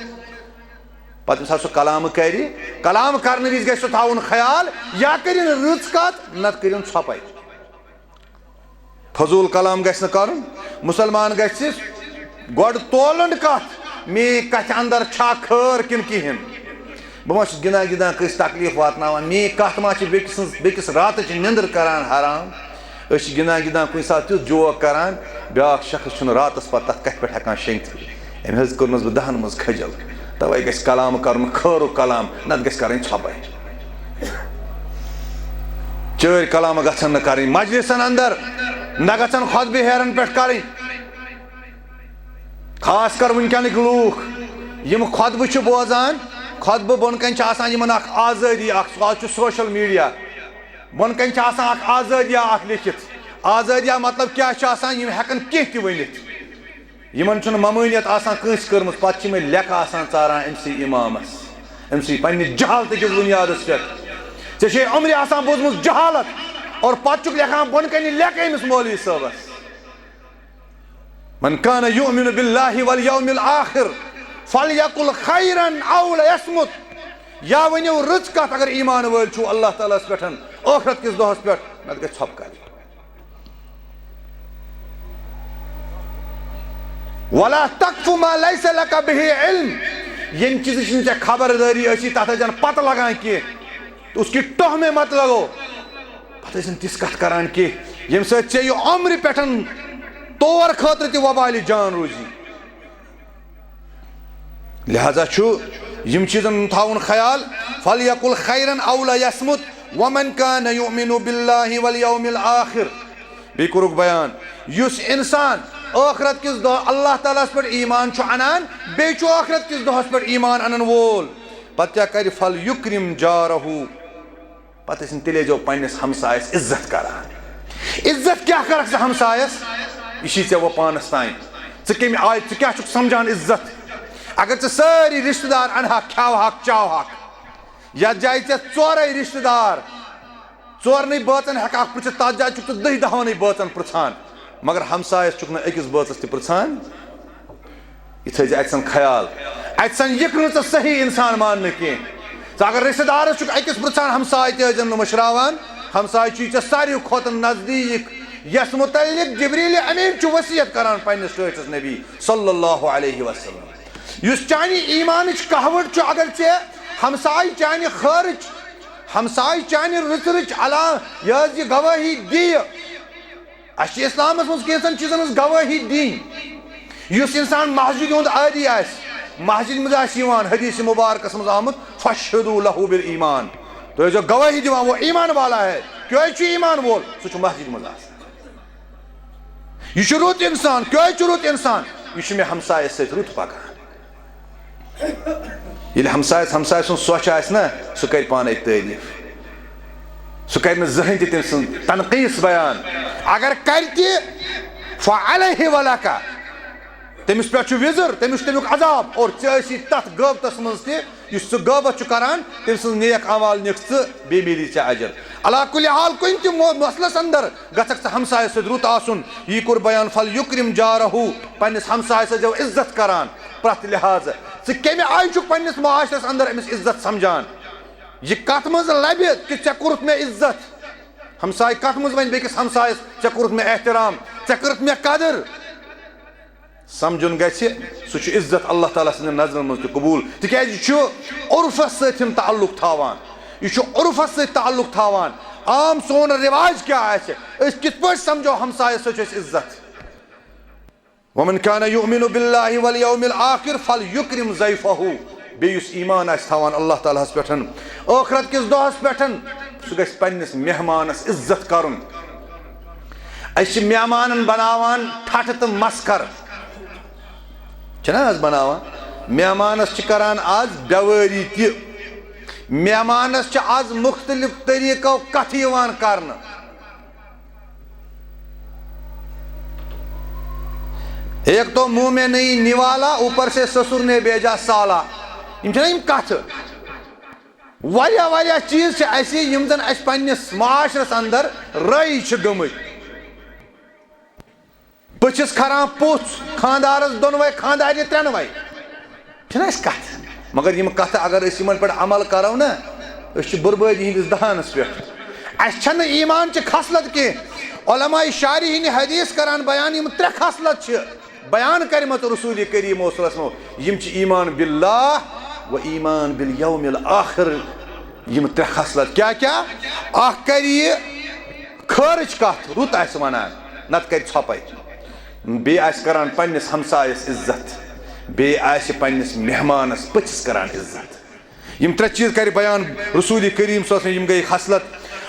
پتہٕ ییٚمہِ ساتہٕ سُہ کلام کرِ، کلام کرنہٕ وِزِ گژھِ سُہ تھاوُن خیال، یا کٔرِن رٕژ کتھ، نتہٕ کٔرِن ژھۄپے۔ فضول کلام گژھِ نہٕ کرُن۔ مسلمان گژھِ گۄڈٕ تولُن کتھ، میٲنۍ کتھِ اندر چھا خٲر کِنہٕ کِہیٖنۍ۔ بہٕ ما چھُس گِنٛدان گِنٛدان کٲنٛسہِ تکلیف واتناوان؟ میٲنۍ کتھ ما چھِ بیٚکہِ سٕنٛز، بیٚکِس راتٕچ نِندٕر کران حرام؟ أسۍ چھِ گِنٛدان گِنٛدان کُنہِ ساتہٕ تیُتھ جوک کران، بیٛاکھ شخص چھُنہٕ راتس پتہٕ تتھ کتھِ پٮ۪ٹھ ہٮ۪کان شیٚنگتھٕے۔ أمۍ حظ کوٚرنس بہٕ دہن منٛز کھجل۔ توے گژھِ کلام کرُن خٲرُک کلام، نتہٕ گژھِ کرٕنۍ ژھۄپے۔ چٲرۍ کلام گژھن نہٕ کرٕنۍ مجلسن اندر، نہ گژھن خطبہٕ ہیرن پٮ۪ٹھ کرٕنۍ۔ خاص کر وٕنکیٚنٕکۍ لوٗکھ یِم خطبہٕ چھِ بوزان، خطبہٕ بۄن کنہِ چھِ آسان یِمن اکھ آزٲدی اکھ، سُہ آز چھُ سوشل میڈیا، بۄن کنہِ چھِ آسان اکھ آزٲدیا اکھ لیکھِتھ۔ آزٲدیا مطلب کیٛاہ چھُ آسان؟ یِم ہٮ۪کن کینٛہہ تہِ ؤنِتھ۔ یِمن چھُنہٕ ممٲنیت آسان کٲنٛسہِ کٔرمٕژ، پتہٕ چھِ یِمے لیکھہٕ آسان ژاران أمۍ سٕے امامس، أمۍ سٕے پننہِ جہالتہٕ کِس بُنیادس پٮ۪ٹھ۔ ژےٚ چھے عمرِ آسان بوٗزمٕژ جہالت، اور پتہٕ چھُکھ لیکھان بۄن کنہِ لیکھٕ أمِس مولوی صٲبس۔ من کان یؤمن باللہ والیوم الآخر فلیقل خیرا او لیصمت۔ یا ؤنِو رٕژ کتھ اگر ایمان وٲلۍ چھِو اللہ تعالیٰ ہس پٮ۪ٹھ، ٲخرت کِس دۄہس پٮ۪ٹھ، نتہٕ گژھِ ژھۄپہٕ کرٕنۍ۔ ولا تقف ما لیس لک بہ علم، ییٚمہِ چیٖزٕچ نہٕ ژےٚ خبردٲری ٲسی، تتھ ٲسۍ زن پتہ لگان کینٛہہ، اس کی ٹوہ میں مت لگو۔ پتہٕ ٲسۍ نہٕ تِژھ کتھ کران کینٛہہ، ییٚمہِ سۭتۍ ژےٚ یہِ عمرِ پٮ۪ٹھ تور خٲطرٕ تہِ وبالِ جان روزی۔ لہذا چھُ یِم چیٖزن ہُنٛد تھاوُن خیال، فلیقل خیرا او لیصمت، ومن کان یؤمن باللہ والیوم الآخر۔ بیٚیہِ کوٚرُکھ بیان، یُس انسان ٲخرت کِس دۄہ، اللہ تعالیٰ ہس پٮ۪ٹھ ایمان چھُ انان، بیٚیہِ چھُ ٲخرت کِس دۄہس پٮ۪ٹھ ایمان انن وول، پتہٕ کیٛاہ کرِ؟ فلیکرم جارہ۔ پتہٕ ٲسۍ نہٕ تیٚلہِ ٲسۍزیو پننِس ہمسایس عزت کران۔ عزت کیٛاہ کرکھ ژٕ ہمسایس؟ یہِ چھی ژےٚ وۄنۍ پانس تام۔ ژٕ کمہِ آیہِ، ژٕ کیٛاہ چھُکھ سمجھان عزت؟ اگر ژٕ سٲری رشتہٕ دار انہاکھ، کھیاوہاکھ، چاوہاکھ، یتھ جایہِ ژےٚ ژورے رشتہٕ دار، ژورنٕے بٲژن ہٮ۪کہٕ ہاکھ پرژھِتھ، تتھ جایہِ چھُکھ ژٕ دہہِ دہونٕے بٲژن پرژھان، مگر ہمسایس چھُکھ نہٕ أکِس بٲژس تہِ پرژھان۔ یہِ تھٲیزِ اتہِ سن خیال، اتہِ سن یِکھ نہٕ ژٕ صحیح انسان ماننہٕ کینٛہہ۔ ژٕ اگر رشتہٕ دارس چھُکھ أکِس پرژھان، ہمسایہِ تہِ ٲسۍزٮ۪ن نہٕ مٔشراوان۔ ہمسایہِ چھُے ژےٚ ساروی کھۄتہٕ نزدیٖک، یس متعلق جبریل امین چھُ وصیت کران پننِس ٹٲٹھِس نبی صلی اللہ علیہ وسلم۔ یُس چانہِ ایمانٕچ کہوٹ چھُ، اگر ژےٚ ہمسایہِ چانہِ خٲرٕچ، ہمسایہِ چانہِ رٕژرٕچ علا-، یہِ حظ یہِ گوٲہی دِیہِ، اَسہِ چھِ اِسلامَس منٛز کینٛژَن چیٖزَن ہٕنٛز گوٲہی دِنۍ۔ یُس اِنسان مسجدِ ہُنٛد عٲدی آسہِ، مسجدِ منٛز آسہِ یِوان، حدیث مبارکس منٛز آمُت، "فاشہدوا لہ بالایمان"، تُہۍ ٲسۍزیو گوٲہی دِوان، وہ ایمان والا ہے۔ کیٛازِ چھُ ایمان وول؟ سُہ چھُ مسجدِ منٛز آسان۔ یہِ چھُ رُت اِنسان۔ کیٛازِ چھُ رُت اِنسان؟ یہِ چھُ مےٚ ہمسایَس سۭتۍ رُت پکان۔ ییٚلہِ ہمسایَس، ہمسایہِ سُنٛد سۄچھ آسہِ نا، سُہ کرِ پانے تعریٖف۔ سُہ کرِ نہٕ زٕہٕنۍ تہِ تٔمۍ سٕنٛز تنقیٖص بیان۔ اگر کرِ تہِ، فعلیہ ولک، تٔمِس پٮ۪ٹھ چھُ وِزر، تٔمِس چھُ تَمیُک عذاب۔ اور ژےٚ ٲسی تتھ غٲبتس منٛز تہِ، یُس ژٕ غٲبت چھُ کران، تٔمۍ سٕنٛز نیک اعمال نِکھ ژٕ، بیٚیہِ میلی ژےٚ اجر۔ علی کل حال، کُنہِ تہِ مو-، مسلس اندر گژھکھ ژٕ ہمسایس سۭتۍ رُت آسُن۔ یی کوٚر بیان، فلیکرم جارہ، پننِس ہمسایس ٲسۍزیو عزت کران پرٛٮ۪تھ لحاظہٕ۔ ژٕ کمہِ آیہِ چھُکھ پننِس معاشرس اندر أمِس عزت سمجھان؟ یہِ کتھ منٛز لبہِ کہِ ژےٚ کوٚرُتھ مےٚ عزت؟ ہمسایہِ کتھ منٛز ونہِ بیٚکِس ہمسایس، "ژےٚ کوٚرُتھ مےٚ احترام، ژےٚ کٔرٕتھ مےٚ قدٕر"؟ سمجھُن گژھِ، سُہ چھُ عزت اللہ تعالیٰ سٕنٛدٮ۪ن نظرن منٛز تہِ قبوٗل، تِکیٛازِ یہِ چھُ عرفس سۭتۍ تعلق تھاوان۔ یہِ چھُ عرفس سۭتۍ تعلق تھاوان۔ عام سون رواج کیٛاہ آسہِ، أسۍ کِتھ پٲٹھۍ سمجھو ہمسایس سۭتۍ چھُ اَسہِ عزت؟ ومن کان یؤمن باللہ والیوم الآخر فلیکرم ضیفہ۔ بیٚیہِ یُس ایمان آسہِ تھاوان اللہ تعالیٰ ہس پٮ۪ٹھ، ٲخرت کِس دۄہس پٮ۪ٹھ، سُہ گژھِ پننِس مہمانس عزت کرُن۔ أسۍ چھِ مہمانن بناوان ٹھٹھٕ تہٕ مسخر، چھِنہ حظ بناوان؟ مہمانس چھِ کران آز بیوٲری تہِ۔ مہمانس چھِ آز مختلف طریقو کتھٕ یِوان کرنہٕ۔ ایک تو منہ میں نہیں نوالا، اوپر سے سسر نے بھیجا سالا۔ یِم چھِنہ یِم کتھٕ؟ واریاہ واریاہ چیٖز چھِ اَسہِ، یِم زَن اَسہِ پنٛنِس معاشرَس اندر رٲیِج چھِ گٔمٕتۍ۔ پٔژھِس کھران پوٚژھ، خانٛدارَس دۄنوَے، خانٛدارنہِ ترٛٮ۪نوَے۔ چھِنہ اَسہِ کَتھٕ؟ مگر یِم کَتھٕ اگر أسۍ یِمَن پٮ۪ٹھ عمل کَرو نہ، أسۍ چھِ بربٲدی ہِنٛدِس دہانَس پٮ۪ٹھ۔ اَسہِ چھَنہٕ ایٖمان چہِ خصلت کینٛہہ۔ علماء شارحیٖنِ حدیث کَران بیان، یِم ترٛےٚ خصلت چھِ بیان کَرِمَژٕ رسول کریٖم صلی اللہ علیہ وسلم۔ یِم چھِ ایمان باللہ و ایمان بالیوم الآخر۔ یِم ترٛےٚ خصلت۔ کیٛاہ کیٛاہ؟ اَکھ کَرِ یہِ خٲرٕچ کَتھ، رُت آسہِ وَنان، نَتہٕ کَرِ ژھۄپَے۔ بیٚیہِ آسہِ کَران پنٛنِس ہمسایَس عزت، بیٚیہِ آسہِ پنٛنِس مہمانَس پٔژھِس کَران عزت۔ یِم ترٛےٚ چیٖز کَرِ بیان رسول کریٖم صلی اللہ علیہ وسلم، یِم گٔے خصلت۔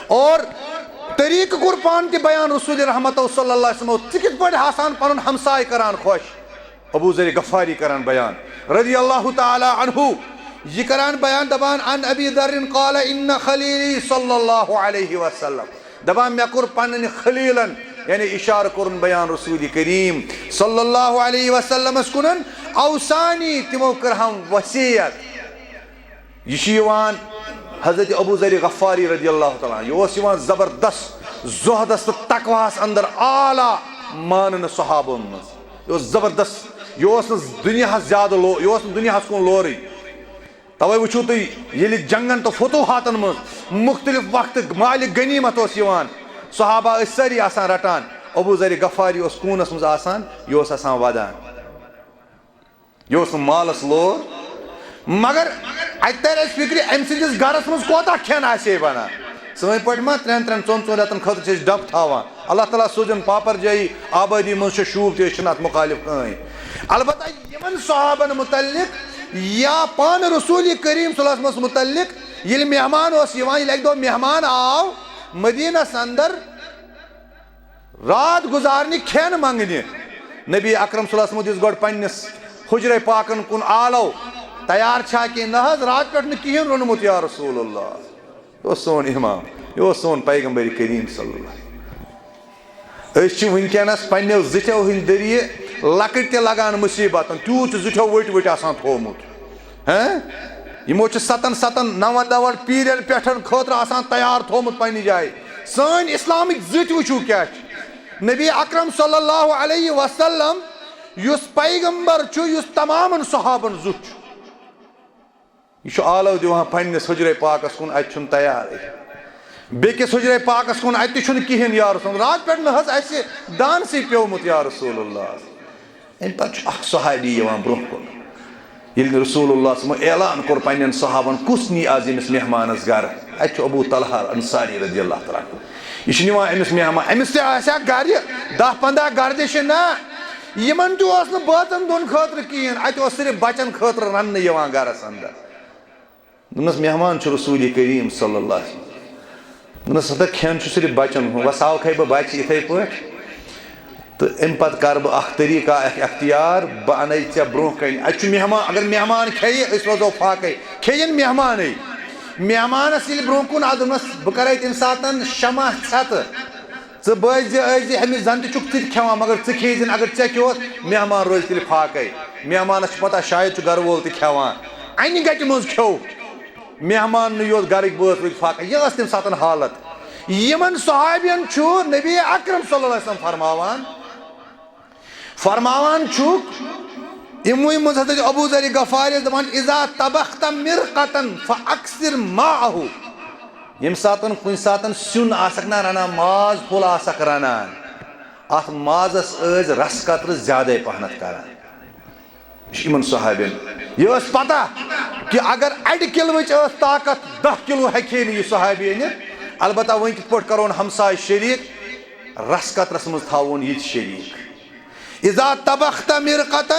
اور طریٖقہٕ کوٚر پانہٕ تہِ بیان رسول رحمتو صلی اللہ علیہ وسلم، ژٕ کِتھ پٲٹھۍ آسان پَنُن ہمساے کَران خۄش؟ ابو ذر غفاری کران بیان رضی اللہ تعالی عنہ، یہِ کران بیان دپان، عن ابی ذر قال ان خلیلی صلی اللہ علیہ وسلم، دپان مےٚ کوٚر پننہِ خلیلن، یعنی اشارٕ کوٚرُن بیان رسول کریم صلی اللہ علیہ وسلمس کُنن، اوصانی، تِمو کٔرہم وصیت۔ یہِ چھُ یِوان حضرت ابو ذر غفاری رضی اللہ تعالیٰ عنہ۔ یہِ اوس یِوان زبردست زہدس تہٕ تقواہس اندر اعلیٰ ماننہٕ صحابن منٛز۔ یہِ اوس زبردست، یہِ اوس نہٕ دُنیاہس زیادٕ لو-، یہِ اوس نہٕ دُنیاہس کُن لورٕے۔ توے وٕچھِو تُہۍ، ییٚلہِ جنگن تہٕ فتوحاتن منٛز مختلف وقتہٕ مالِ غنیمت اوس یِوان، صحابہ ٲسۍ سٲری آسان رٹان، ابو ذر غفاری اوس کوٗنس منٛز آسان، یہِ اوس آسان ودان۔ یہِ اوس نہٕ مالس لور، مگر اتہِ ترِ اسہِ فکرِ، أمۍ سٕنٛدِس گرس منٛز کوتاہ کھٮ۪ن آسہِ ہے بنان۔ سٲنۍ پٲٹھۍ ما ترٛٮ۪ن ترٛٮ۪ن ژۄن ژۄن رٮ۪تن خٲطرٕ چھِ أسۍ ڈب تھاوان؟ اللہ تعالیٰ سوٗزِن پاپر جٲیی آبٲدی منٛز چھےٚ شوٗب تہِ، أسۍ چھِنہٕ اتھ مُخالف کٕہٕنۍ۔ البتہ یِمن صحابن متعلق یا پانہٕ رسول کریم صلی اللہ علیہ وسلمس متعلق ییٚلہِ مہمان اوس یِوان، ییٚلہِ اکہِ دۄہ مہمان آو مدینس اندر، رات گزارنہِ کھٮ۪ن منگنہِ۔ نبی اکرم صلی اللہ علیہ وسلم دِژ گۄڈٕ پننِس حجرے پاکن کُن آلو، تیار چھا کینٛہہ؟ نہ حض، رات پٮ۪ٹھ نہٕ کِہیٖنۍ روٚنمُت یا رسول اللہ۔ یہِ اوس سون امام، یہِ اوس سون پیغمبر کریم صلی اللہ علیہ وسلم۔ أسۍ چھِ وٕنکیٚنس پننیو زٕٹھیو ہٕنٛدِ ذٔریعہٕ لۄکٕٹۍ تہِ لگان مُصیبتن، تیوٗت چھُ زٕٹھیو ؤٹۍ ؤٹۍ آسان تھوٚومُت۔ ہہ؟ یِمو چھِ ستن ستن، نون نون پیٖرین پٮ۪ٹھن خٲطرٕ آسان تیار تھوٚومُت پننہِ جایہِ۔ سٲنۍ اسلامٕکۍ زٕٹھۍ وٕچھِو کیٛاہ چھِ۔ نبی اکرم صلی اللہ علیہ وسلم یُس پیغمبر چھُ، یُس تمامن صحابن زُٹھ چھُ، یہِ چھُ آلو دِوان پننِس حجرے پاکس کُن، اتہِ چھُنہٕ تیارٕے۔ بیٚکِس حجرے پاکس کُن، اتہِ تہِ چھُنہٕ کِہیٖنۍ یا رسول۔ راتہٕ پٮ۪ٹھ نہٕ حض اسہِ دانسٕے پیومُت یا رسول اللہ۔ امہِ پتہٕ چھُ اکھ صحابی یِوان برونٛہہ کُن۔ ییٚلہِ رسول اللہ صلی اللہ علیہ وسلم اعلان کوٚر پننٮ۪ن صحابن، کُس نی از ییٚمِس مہمانس گرٕ؟ اتہِ چھُ ابو طلحہ انصاری رضی اللہ تعالیٰ عنہ۔ یہِ چھُ نِوان أمِس مہمان، أمِس تہِ آسہِ ہا گرِ دَہ پنٛداہ گردِ چھِ نا۔ یِمن تہِ اوس نہٕ بٲژن دۄن خٲطرٕ کِہیٖنۍ، اتہِ اوس صرف بچن خٲطرٕ رننہٕ یِوان گرس اندر۔ دوٚپنَس، مہمان چھُ رسول کریم صلی اللہ علیہ وسلم۔ دوٚپنَس، ہتا کھٮ۪ن چھُ صرف بچن ہُنٛد، وۄنۍ ساوکھے بہٕ بچہِ یِتھے پٲٹھۍ۔ تہٕ امہِ پتہٕ کرٕ بہٕ اکھ طریٖقہ اکھ اختیار، بہٕ انَے ژےٚ برونٛہہ کنہِ۔ اتہِ چھُ مہمان، اگر مہمان کھیٚیہِ، أسۍ روزو فاقے، کھیٚیِن مہمانٕے۔ مہمانس ییٚلہِ برونٛہہ کُن آو، دوٚپنَس، بہٕ کرے تمہِ ساتن شمع ژھٮ۪تہٕ۔ ژٕ بٲزِ زِ ٲسۍ زِ أمِس زن تہِ چھُکھ ژٕ تہِ کھٮ۪وان، مگر ژٕ کھیٚیہِ زِ نہٕ، اگر ژےٚ کھیوٚوتھ، مہمان روزِ تیٚلہِ فاقے۔ مہمانس چھُ پتہ، شاید چھُ گرٕ وول تہِ کھٮ۪وان۔ انہِ گٹہِ منٛز کھیوٚو۔ مہمان نہٕ یوت، گرٕکۍ بٲژ روٗدۍ فاقے۔ یہِ ٲس تمہِ ساتن حالت۔ یِمن صحابین چھُ نبی اکرم صلی اللہ علیہ وسلم فرماوان، فرماوان چھُکھ، یِموٕے منٛز حضرت ابو ذر غفاری ٲسۍ دپان، اذا طبخت مرقة فاکثر ماءه۔ ییٚمہِ ساتن کُنہِ ساتن سیُن آسکھ نا رنان، ماز پھوٚل آسکھ رنان، اتھ مازس ٲسۍ رس قطرٕ زیادے پہنتھ کران۔ یہِ چھُ یِمن صحابین۔ یہِ ٲس پتہ کہِ اگر اَڑِ کِلوٕچ ٲس طاقت، دَہ کِلوٗ ہیٚکہِ ہے نہٕ یہِ صحابی أنِتھ۔ البتہ وۄنۍ کِتھ پٲٹھۍ کرون ہمساے شریٖک؟ رس قطرس منٛز تھاوون یہِ تہِ شریٖک۔ اذا طبخت مرقة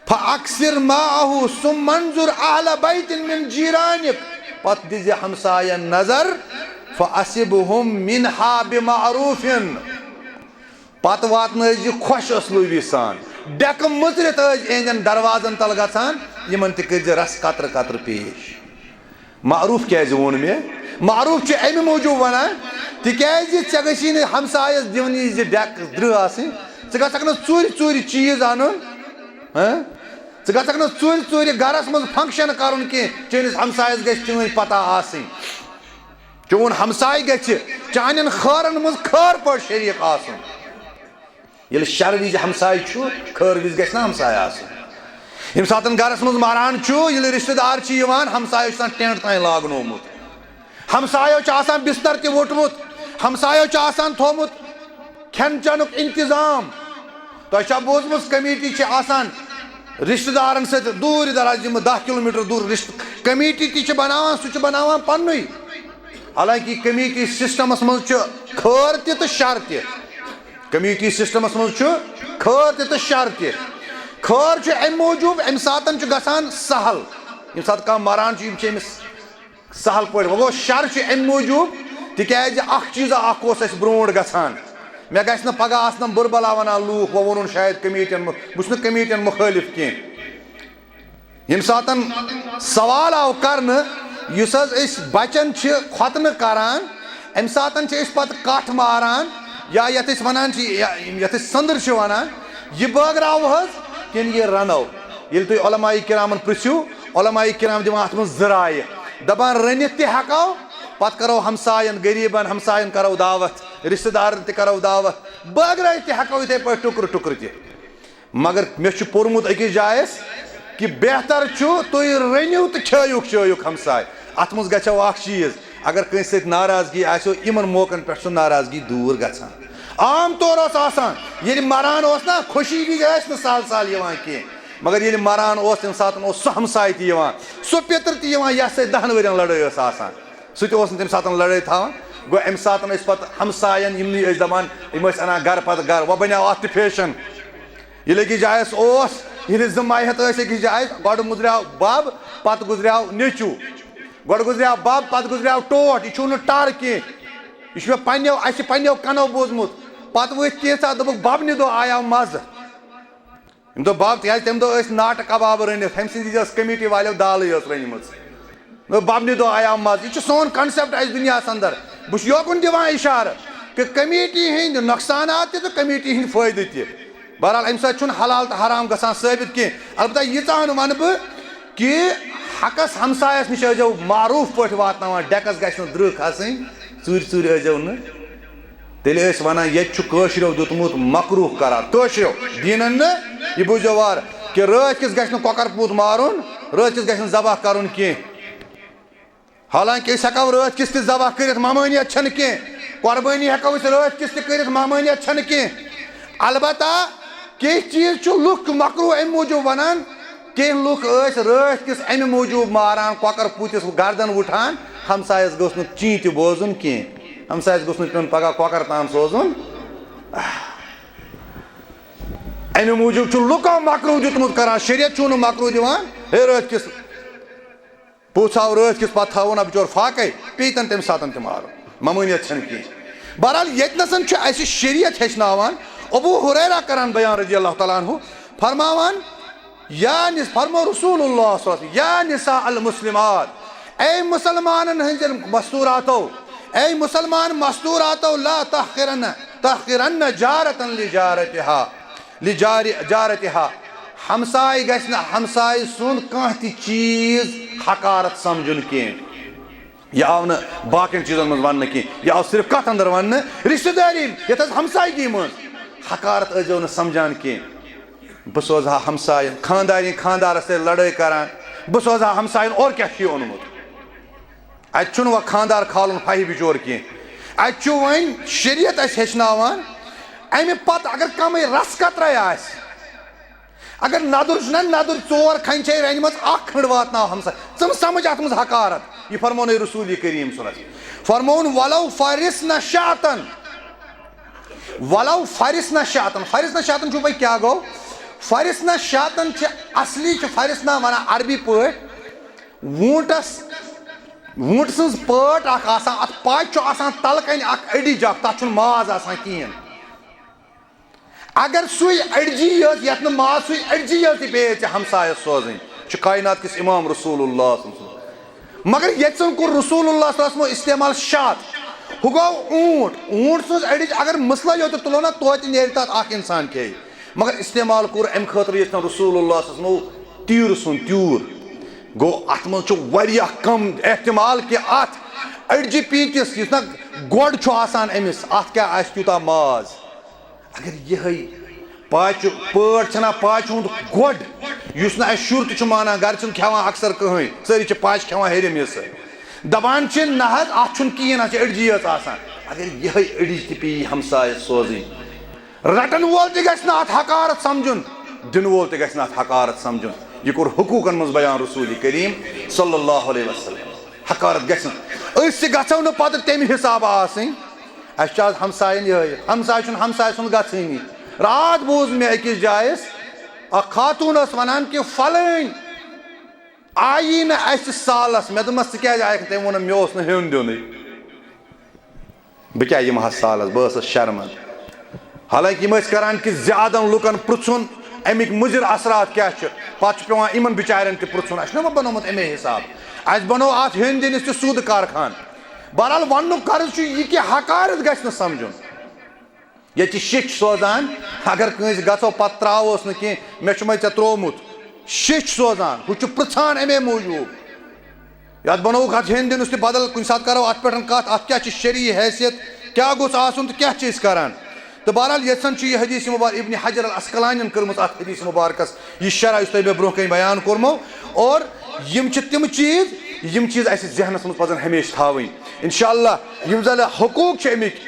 فاکثر ماءه ثم انظر اہل بیت من جیرانک۔ پتہٕ دِزِ ہمساین نظر، فَأَصِبْهُمْ مِنْهَا بِمَعْرُوفٍ۔ پتہٕ واتنٲوزِ خۄش اسلوٗبی سان، ڈٮ۪کہٕ مٕژرِتھ ٲسۍ اِہِنٛدٮ۪ن دروازن تل گژھان، یِمن تہِ کٔرزِ رس قطرٕ قطرٕ پیش۔ معروف کیازِ ووٚن مےٚ؟ معروف چھُ امہِ موٗجوٗب ونان، تِکیازِ ژےٚ گژھی نہٕ ہمسایس دِونی زِ ڈٮ۪کہٕ درٕہ آسٕنۍ، ژٕ گژھکھ نہٕ ژوٗرِ ژوٗرِ چیٖز انُن، ہاں؟ ژٕ گژھکھ نہٕ ژوٗرِ ژوٗرِ گرس منٛز function کرُن کینٛہہ، چٲنِس ہمسایس گژھِ چٲنۍ پتہ آسٕنۍ۔ چون ہمسایہِ گژھِ چانٮ۪ن خٲرن منٛز خٲر پٲٹھۍ شریٖک آسُن۔ ییٚلہِ شرٕ وِزِ ہمسایہِ چھُ، خٲر وِزِ گژھِ نہ ہمسایہِ آسُن۔ ییٚمہِ ساتہٕ گرس منٛز مران چھُ، ییٚلہِ رشتہٕ دار چھِ یِوان، ہمسایو چھُ آسان ٹینٹ تام لاگنومُت، ہمسایو چھُ آسان بستر تہِ ووٚٹمُت، ہمسایو چھُ آسان تھوٚومُت کھٮ۪ن چٮ۪نُک انتظام۔ تۄہہِ چھا بوٗزمُت، کمیٹی چھِ آسان رشتہٕ دارن سۭتۍ دوٗرِ دراز، یِم دَہ کلوٗمیٖٹر دوٗر رشتہٕ، کمیٹی تہِ چھِ بناوان، سُہ چھُ بناوان پننُے۔ حالانکہ کمیٹی سسٹمس منٛز چھُ خٲر تہِ تہٕ شر تہِ۔ کمیٹی سسٹمس منٛز چھُ خٲر تہِ تہٕ شر تہِ۔ خٲر چھُ امہِ موٗجوٗب، امہِ ساتن چھُ گژھان سہل، ییٚمہِ ساتہٕ کانٛہہ مران چھُ، یِم چھِ أمِس سہل پٲٹھۍ۔ وۄنۍ گوٚو، شر چھُ امہِ موٗجوٗب، تِکیازِ اکھ چیٖزا اکھ اوس اَسہِ برونٛٹھ گژھان، مےٚ گژھِ نہٕ پگاہ آسنم بُربلا ونان لوٗکھ، وۄنۍ ووٚنُن شاید کمیٹین مُ-، بہٕ چھُس نہٕ کمیٹین مُخٲلف کینٛہہ۔ ییٚمہِ ساتَن سوال آو کرنہٕ، یُس حظ أسۍ بچن چھِ خۄتنہٕ کران، اَمہِ ساتَن چھِ أسۍ پتہٕ کَٹھ ماران، یا یَتھ أسۍ وَنان چھِ، یا یَتھ أسۍ سٔنٛدٕر چھِ وَنان، یہِ بٲگراوو حظ کِنہٕ یہِ رَنو؟ ییٚلہِ تُہۍ علماء کرامَن پرٛژھِو، علماء کرام دِوان اَتھ منٛز زٕ رایہِ، دَپان رٔنِتھ تہِ ہٮ۪کو، پتہٕ کرو ہمساین، غریٖبن ہمساین کرو دعوت، رشتہٕ دارن تہِ کرو دعوت، بٲگرٲوِتھ تہِ ہٮ۪کو یِتھَے پٲٹھۍ ٹُکرٕ ٹُکرٕ تہِ۔ مگر مےٚ چھُ پوٚرمُت أکِس جایَس کہِ بہتر چھُ تُہۍ رٔنِو تہٕ کھیٲیِو، کھیٲیِو ہمساے۔ اَتھ منٛز گژھیو اَکھ چیٖز، اگر کٲنٛسہِ سۭتۍ ناراضگی آسیو، یِمَن موقعن پٮ۪ٹھ چھُ ناراضگی دوٗر گژھان۔ عام طور اوس آسان، ییٚلہِ مَران اوس نا، خوشی وِزِ ٲسۍ نہٕ سہل سہل یِوان کینٛہہ، مگر ییٚلہِ مَران اوس، تَمہِ ساتہٕ اوس سُہ ہمساے تہِ یِوان، سُہ پیٚتٕر تہِ یِوان، یَس سۭتۍ دَہَن ؤرِین لَڑٲے ٲس آسان۔ سُہ تہِ اوس نہٕ تَمہِ ساتہٕ لَڑٲے تھاوان۔ گوٚو، اَمہِ ساتہٕ ٲسۍ پَتہٕ ہمسایَن یِمنٕے ٲسۍ دَپان، یِم ٲسۍ اَنان گَرٕ پَتہٕ گَرٕ، وۄنۍ بَنیٛاو اَتھ تہِ فیشَن۔ ییٚلہِ أکِس جایہِ اوس، ییٚلہِ زٕ مَیت ٲسۍ أکِس جایہِ، گۄڈٕ گُزریٛاو بَب، پَتہٕ گُزریٛاو نیٚچوٗ۔ گۄڈٕ گُزریٛاو بَب، پَتہٕ گُزریٛاو ٹوٹھ۔ یہِ چھُو نہٕ ٹَر کینٛہہ۔ یہِ چھُ مےٚ پنٛنیو، اَسہِ پنٛنیو کَنو بوٗزمُت۔ پَتہٕ ؤتھۍ کینٛژھا، دوٚپُکھ، "بَبنہِ دۄہ آیاو مَزٕ۔" أمۍ دوٚپ، "بَب، کیٛازِ تَمہِ دۄہ ٲسۍ ناٹہٕ کباب رٔنِتھ، ہُمۍ سٕنٛدِ وِزِ ٲس کمیٹی والیو دالٕے یٲژ رٔنمٕژ۔" دوٚپ، "بَبنہِ دۄہ آیاو مَزٕ۔" یہِ چھُ سون concept اَسہِ دُنیاہَس اندر۔ بہٕ چھُس یوکُن دِوان اِشارٕ کہِ کمیٹی ہٕنٛدۍ نۄقصانات تہِ تہٕ کمیٹی ہٕنٛدۍ فٲیدٕ تہِ۔ بہرحال، اَمہِ سۭتۍ چھُنہٕ حلال تہٕ حرام گژھان ثٲبت کینٛہہ۔ البتہ ییٖژاہ ہن وَنہٕ بہٕ کہِ حقس ہمسایس نِش ٲسۍزیو معروٗف پٲٹھۍ واتناوان، ڈٮ۪کس گژھِ نہٕ درٕہ کھسٕنۍ، ژوٗرِ ژوٗرِ ٲسۍزیو نہٕ۔ تیٚلہِ ٲسۍ وَنان، ییٚتہِ چھُ کٲشرٮ۪و دیُتمُت مکروٗہ قرار۔ کٲشرٮ۪و، دیٖنَن نہٕ، یہِ بوٗزِو وارٕ، کہِ رٲتھ کِس گژھِ نہٕ کۄکَر پوٗت مارُن، رٲتھ کِس گژھِ نہٕ ذبح کَرُن کینٛہہ۔ حالانکہِ أسۍ ہٮ۪کو رٲتھ کِس تہِ ذبح کٔرِتھ، ممٲنیت چھَنہٕ کینٛہہ۔ قۄربٲنی ہٮ۪کو أسۍ رٲتھ کِس تہِ کٔرِتھ، ممٲنیت چھَنہٕ کینٛہہ۔ البتہ کینٛہہ چیٖز چھُ لُکھ مکروٗہ اَمہِ موٗجوٗب وَنان، کینٛہہ لُکھ ٲسۍ رٲتھ کِس اَمہِ موٗجوٗب ماران، کۄکَر پوٗتِس گردن وُٹھان، ہمسایَس گوٚژھ نہٕ چی تہِ بوزُن کینٛہہ۔ ہمسایَس گوٚژھ نہٕ پیوٚن پگاہ کۄکَر تام سوزُن۔ اَمہِ موٗجوٗب چھُ لُکو مکروٗہ دیُتمُت قرار، شریعت چھُنہٕ مکروٗہ دِوان۔ ہے، رٲتھ کِس پوٚژھ آو رٲتھ کِس، پتہٕ تھاوو نا بچور فاقے، پیٚیہِ تن تَمہِ ساتہٕ تہِ مارُن، ممٲنیت چھَنہٕ کینٛہہ۔ بہرحال، ییٚتنَسَن چھُ اَسہِ شریعت ہیٚچھناوان، ابو ہریرہ کران بیان رضی اللہ تعالیٰ عنہ، فرماوان، یا نس-، فرمو رسول اللہ صلی اللہ علیہ وسلم، یا نساء المسلمات، اے مسلمانن ہٕنٛزٮ۪ن مستوراتو، اے مسلمان مستوراتو، لا تحقرن، تحقرن جارتن لجارتہا، لجار-، جارتہا، ہمساے گژھِ نہٕ ہمساے سُنٛد کانٛہہ تہِ چیٖز حقارت سمجھُن کینٛہہ۔ یہِ آو نہٕ باقین چیٖزن منٛز وننہٕ کینٛہہ، یہِ آو صرف کتھ اندر وننہٕ۔ رشتہٕ دٲری، یتھ حظ ہمسایگی منٛز، حقارت ٲسۍزیو نہٕ سمجھان کینٛہہ۔ بہٕ سوزٕ ہا ہمساین، خاندارین خاندارس سۭتۍ لڑٲے کران، بہٕ سوزٕ ہا ہمساین، اورٕ کیٛاہ چھُ یہِ اوٚنمُت؟ اتہِ چھُنہٕ وۄنۍ خاندار کھالُن پھاہہِ بِچور کینٛہہ۔ اتہِ چھُ وۄنۍ شریعت اسہِ ہیٚچھناوان، امہِ پتہٕ اگر کمٕے رس قطرے آسہِ، اگر ندُر چھُنہ، ندُر ژور کھنچے رنہِ منٛز اکھ کھنڈ واتناو ہمسا، ژٕ مہٕ سمجھ اتھ منٛز حقارت۔ یہِ فرمونَے رسول کریم صلی اللہ علیہ وسلم۔ فرمووُن، "ولو فرسن شاتن۔" ولو فرسن شاتن۔ فرسن شاتن چھُو پاے کیٛاہ گوٚو؟ فرسن شاتن چھِ، اصلی چھِ فرسن ونان عربی پٲٹھۍ ووٗنٹس ووٗنٛٹہٕ سٕنٛز پٲٹ اکھ آسان، اتھ پاچہِ چھُ آسان تلہٕ کنہِ اکھ أڈِج اکھ، تتھ چھُنہٕ ماز آسان کِہیٖنۍ۔ اگر سُے أڈجی یٲژ، یتھ نہٕ ماز، سُے أڈجی یٲژ تہِ پیٚیہِ ژےٚ ہمسایس سوزٕنۍ، چھُ کائنات کِس امام رسول اللہ صلی اللہ علیہ وسلم۔ مگر ییٚتہِ زن کوٚر رسول اللہ صلی اللہ علیہ وسلم استعمال شات۔ ہُہ گوٚو اوٗنٹ، اوٗنٹ سٕنٛز أڈِج اگر مثلے یوت تہِ تُلو نا، توتہِ نیرِ تتھ اکھ انسان کھیٚیہِ۔ مگر استعمال کوٚر امہِ خٲطرٕ ییٚتہِ زن رسول اللہ صلی اللہ علیہ وسلم تیٖرٕ سُنٛد تیوٗر۔ گوٚو اتھ منٛز چھُ واریاہ کم احتمال کہِ اتھ أڈجہِ پیٖنتِس، یُس نا گۄڈ چھُ آسان أمِس، اتھ کیٛاہ آسہِ تیوٗتاہ ماز۔ اگر یِہے پاچہِ پٲٹھۍ چھنا پاچہِ ہُنٛد گۄڈ، یُس نہٕ اَسہِ شُر تہِ چھُ مانان، گرِ چھُنہٕ کھٮ۪وان اکثر کٕہٕنۍ، سٲری چھِ پاچہِ کھٮ۪وان ہیٚرِم حصہٕ۔ دپان چھِ، نہ حظ، اتھ چھُنہٕ کِہیٖنۍ، اتھ چھِ أڈجی یٲژ آسان۔ اگر یِہے أڈِج تہِ پیٚیہِ ہمسایس سوزٕنۍ، رٹن وول تہِ گژھِ نہٕ اتھ حقارت سمجھُن، دِنہٕ وول تہِ گژھِ نہٕ اتھ حقارت سمجھُن۔ یہِ کوٚر حقوٗقن منٛز بیان رسول کریم صلی اللہ علیہ وسلم۔ حقارت گژھِ نہٕ۔ أسۍ تہِ گژھو نہٕ پتہٕ تمہِ حسابہٕ آسٕنۍ۔ اَسہِ چھُ آز ہمساین یِہوٚے، ہمساے چھُنہٕ ہمساے سُنٛد گژھٲنی۔ راتھ بوٗز مےٚ أکِس جایہِ، اکھ خاتوٗن ٲس وَنان کہِ فلٲنۍ آیی نہٕ اَسہِ سالس۔ مےٚ دوٚپمَس، "ژٕ کیٛازِ آیکھ نہٕ؟" تٔمۍ ووٚن، "مےٚ اوس نہٕ ہیوٚن دیُنٕے۔ بہٕ کیٛاہ یِمہٕ ہا سالس؟" بہٕ ٲسٕس شرمن۔ حالانکہ یِم ٲسۍ کران کہِ زیادن لُکن پرٛژھُن، اَمِکۍ مُضِر اثرات کیٛاہ چھِ۔ پتہٕ چھُ پٮ۪وان یِمن بِچارٮ۪ن تہِ پرٛژھُن۔ اَسہِ چھُنہ وۄنۍ بنومُت اَمے حساب۔ اَسہِ بنوو اَتھ ہیوٚن دِنِس تہِ سوٗدٕ کارخان۔ بہرحال، وننُک غرض چھُ یہِ کہِ حقارت گژھِ نہٕ سمجھُن۔ ییٚتہِ چھِ شیٚچھۍ سوزان، اگر کٲنٛسہِ گژھو پتہٕ ترٛاووس نہٕ کینٛہہ، مےٚ چھُ وۄنۍ ژےٚ ترٛوومُت۔ شیٚچھۍ سوزان، ہُہ چھُ پرٛژھان اَمے موٗجوٗب۔ یَتھ بنووُکھ اَتھ ہیٚنٛدۍ دِنَس تہِ بدل، کُنہِ ساتہٕ کَرو اَتھ پٮ۪ٹھ کَتھ، اَتھ کیٛاہ چھِ شرعی حیثیت، کیٛاہ گوٚژھ آسُن تہٕ کیٛاہ چھِ أسۍ کَران۔ تہٕ بہرحال، ییٚتھَن چھُ یہِ حدیث مبارک، ابن حجر العسقلانیَن کٔرمٕژ اَتھ حدیث مبارکَس یہِ شرح، یُس تۄہہِ مےٚ برٛونٛہہ کَنہِ بیان کوٚرمو۔ اور یِم چھِ تِم چیٖز، یِم چیٖز اَسہِ ذہنَس منٛز پَزَن ہمیشہِ تھاوٕنۍ۔ انشاءاللہ، یِم زَن حقوٗق چھِ اَمِکۍ،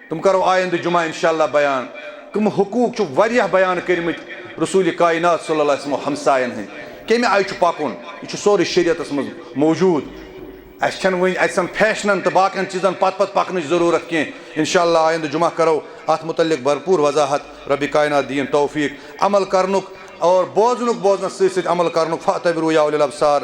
تِم کرو آیندٕ جمعہ انشاءاللہ بیان۔ کم حقوق چھِ واریاہ بیان کٔرمٕتۍ رسول کائنات صلی اللہ علیہ وسلم ہمساین ہٕنٛدۍ، کمہِ آیہِ چھُ پکُن، یہِ چھُ سورُے شریعتس منٛز موجود۔ اسہِ چھنہٕ وۄنۍ اتہِ سن فیشنن تہٕ باقین چیزن پتہٕ پتہٕ پکنٕچ ضرورت کینٛہہ۔ انشاءاللہ آیندٕ جمعہ کرو اتھ متعلق بھرپور وضاحت۔ رب کائنات دِیِن توفیق عمل کرنُک اور بوزنُک، بوزنس سۭتۍ سۭتۍ عمل کرنُک۔ فاعتبروا یا اولی الابصار۔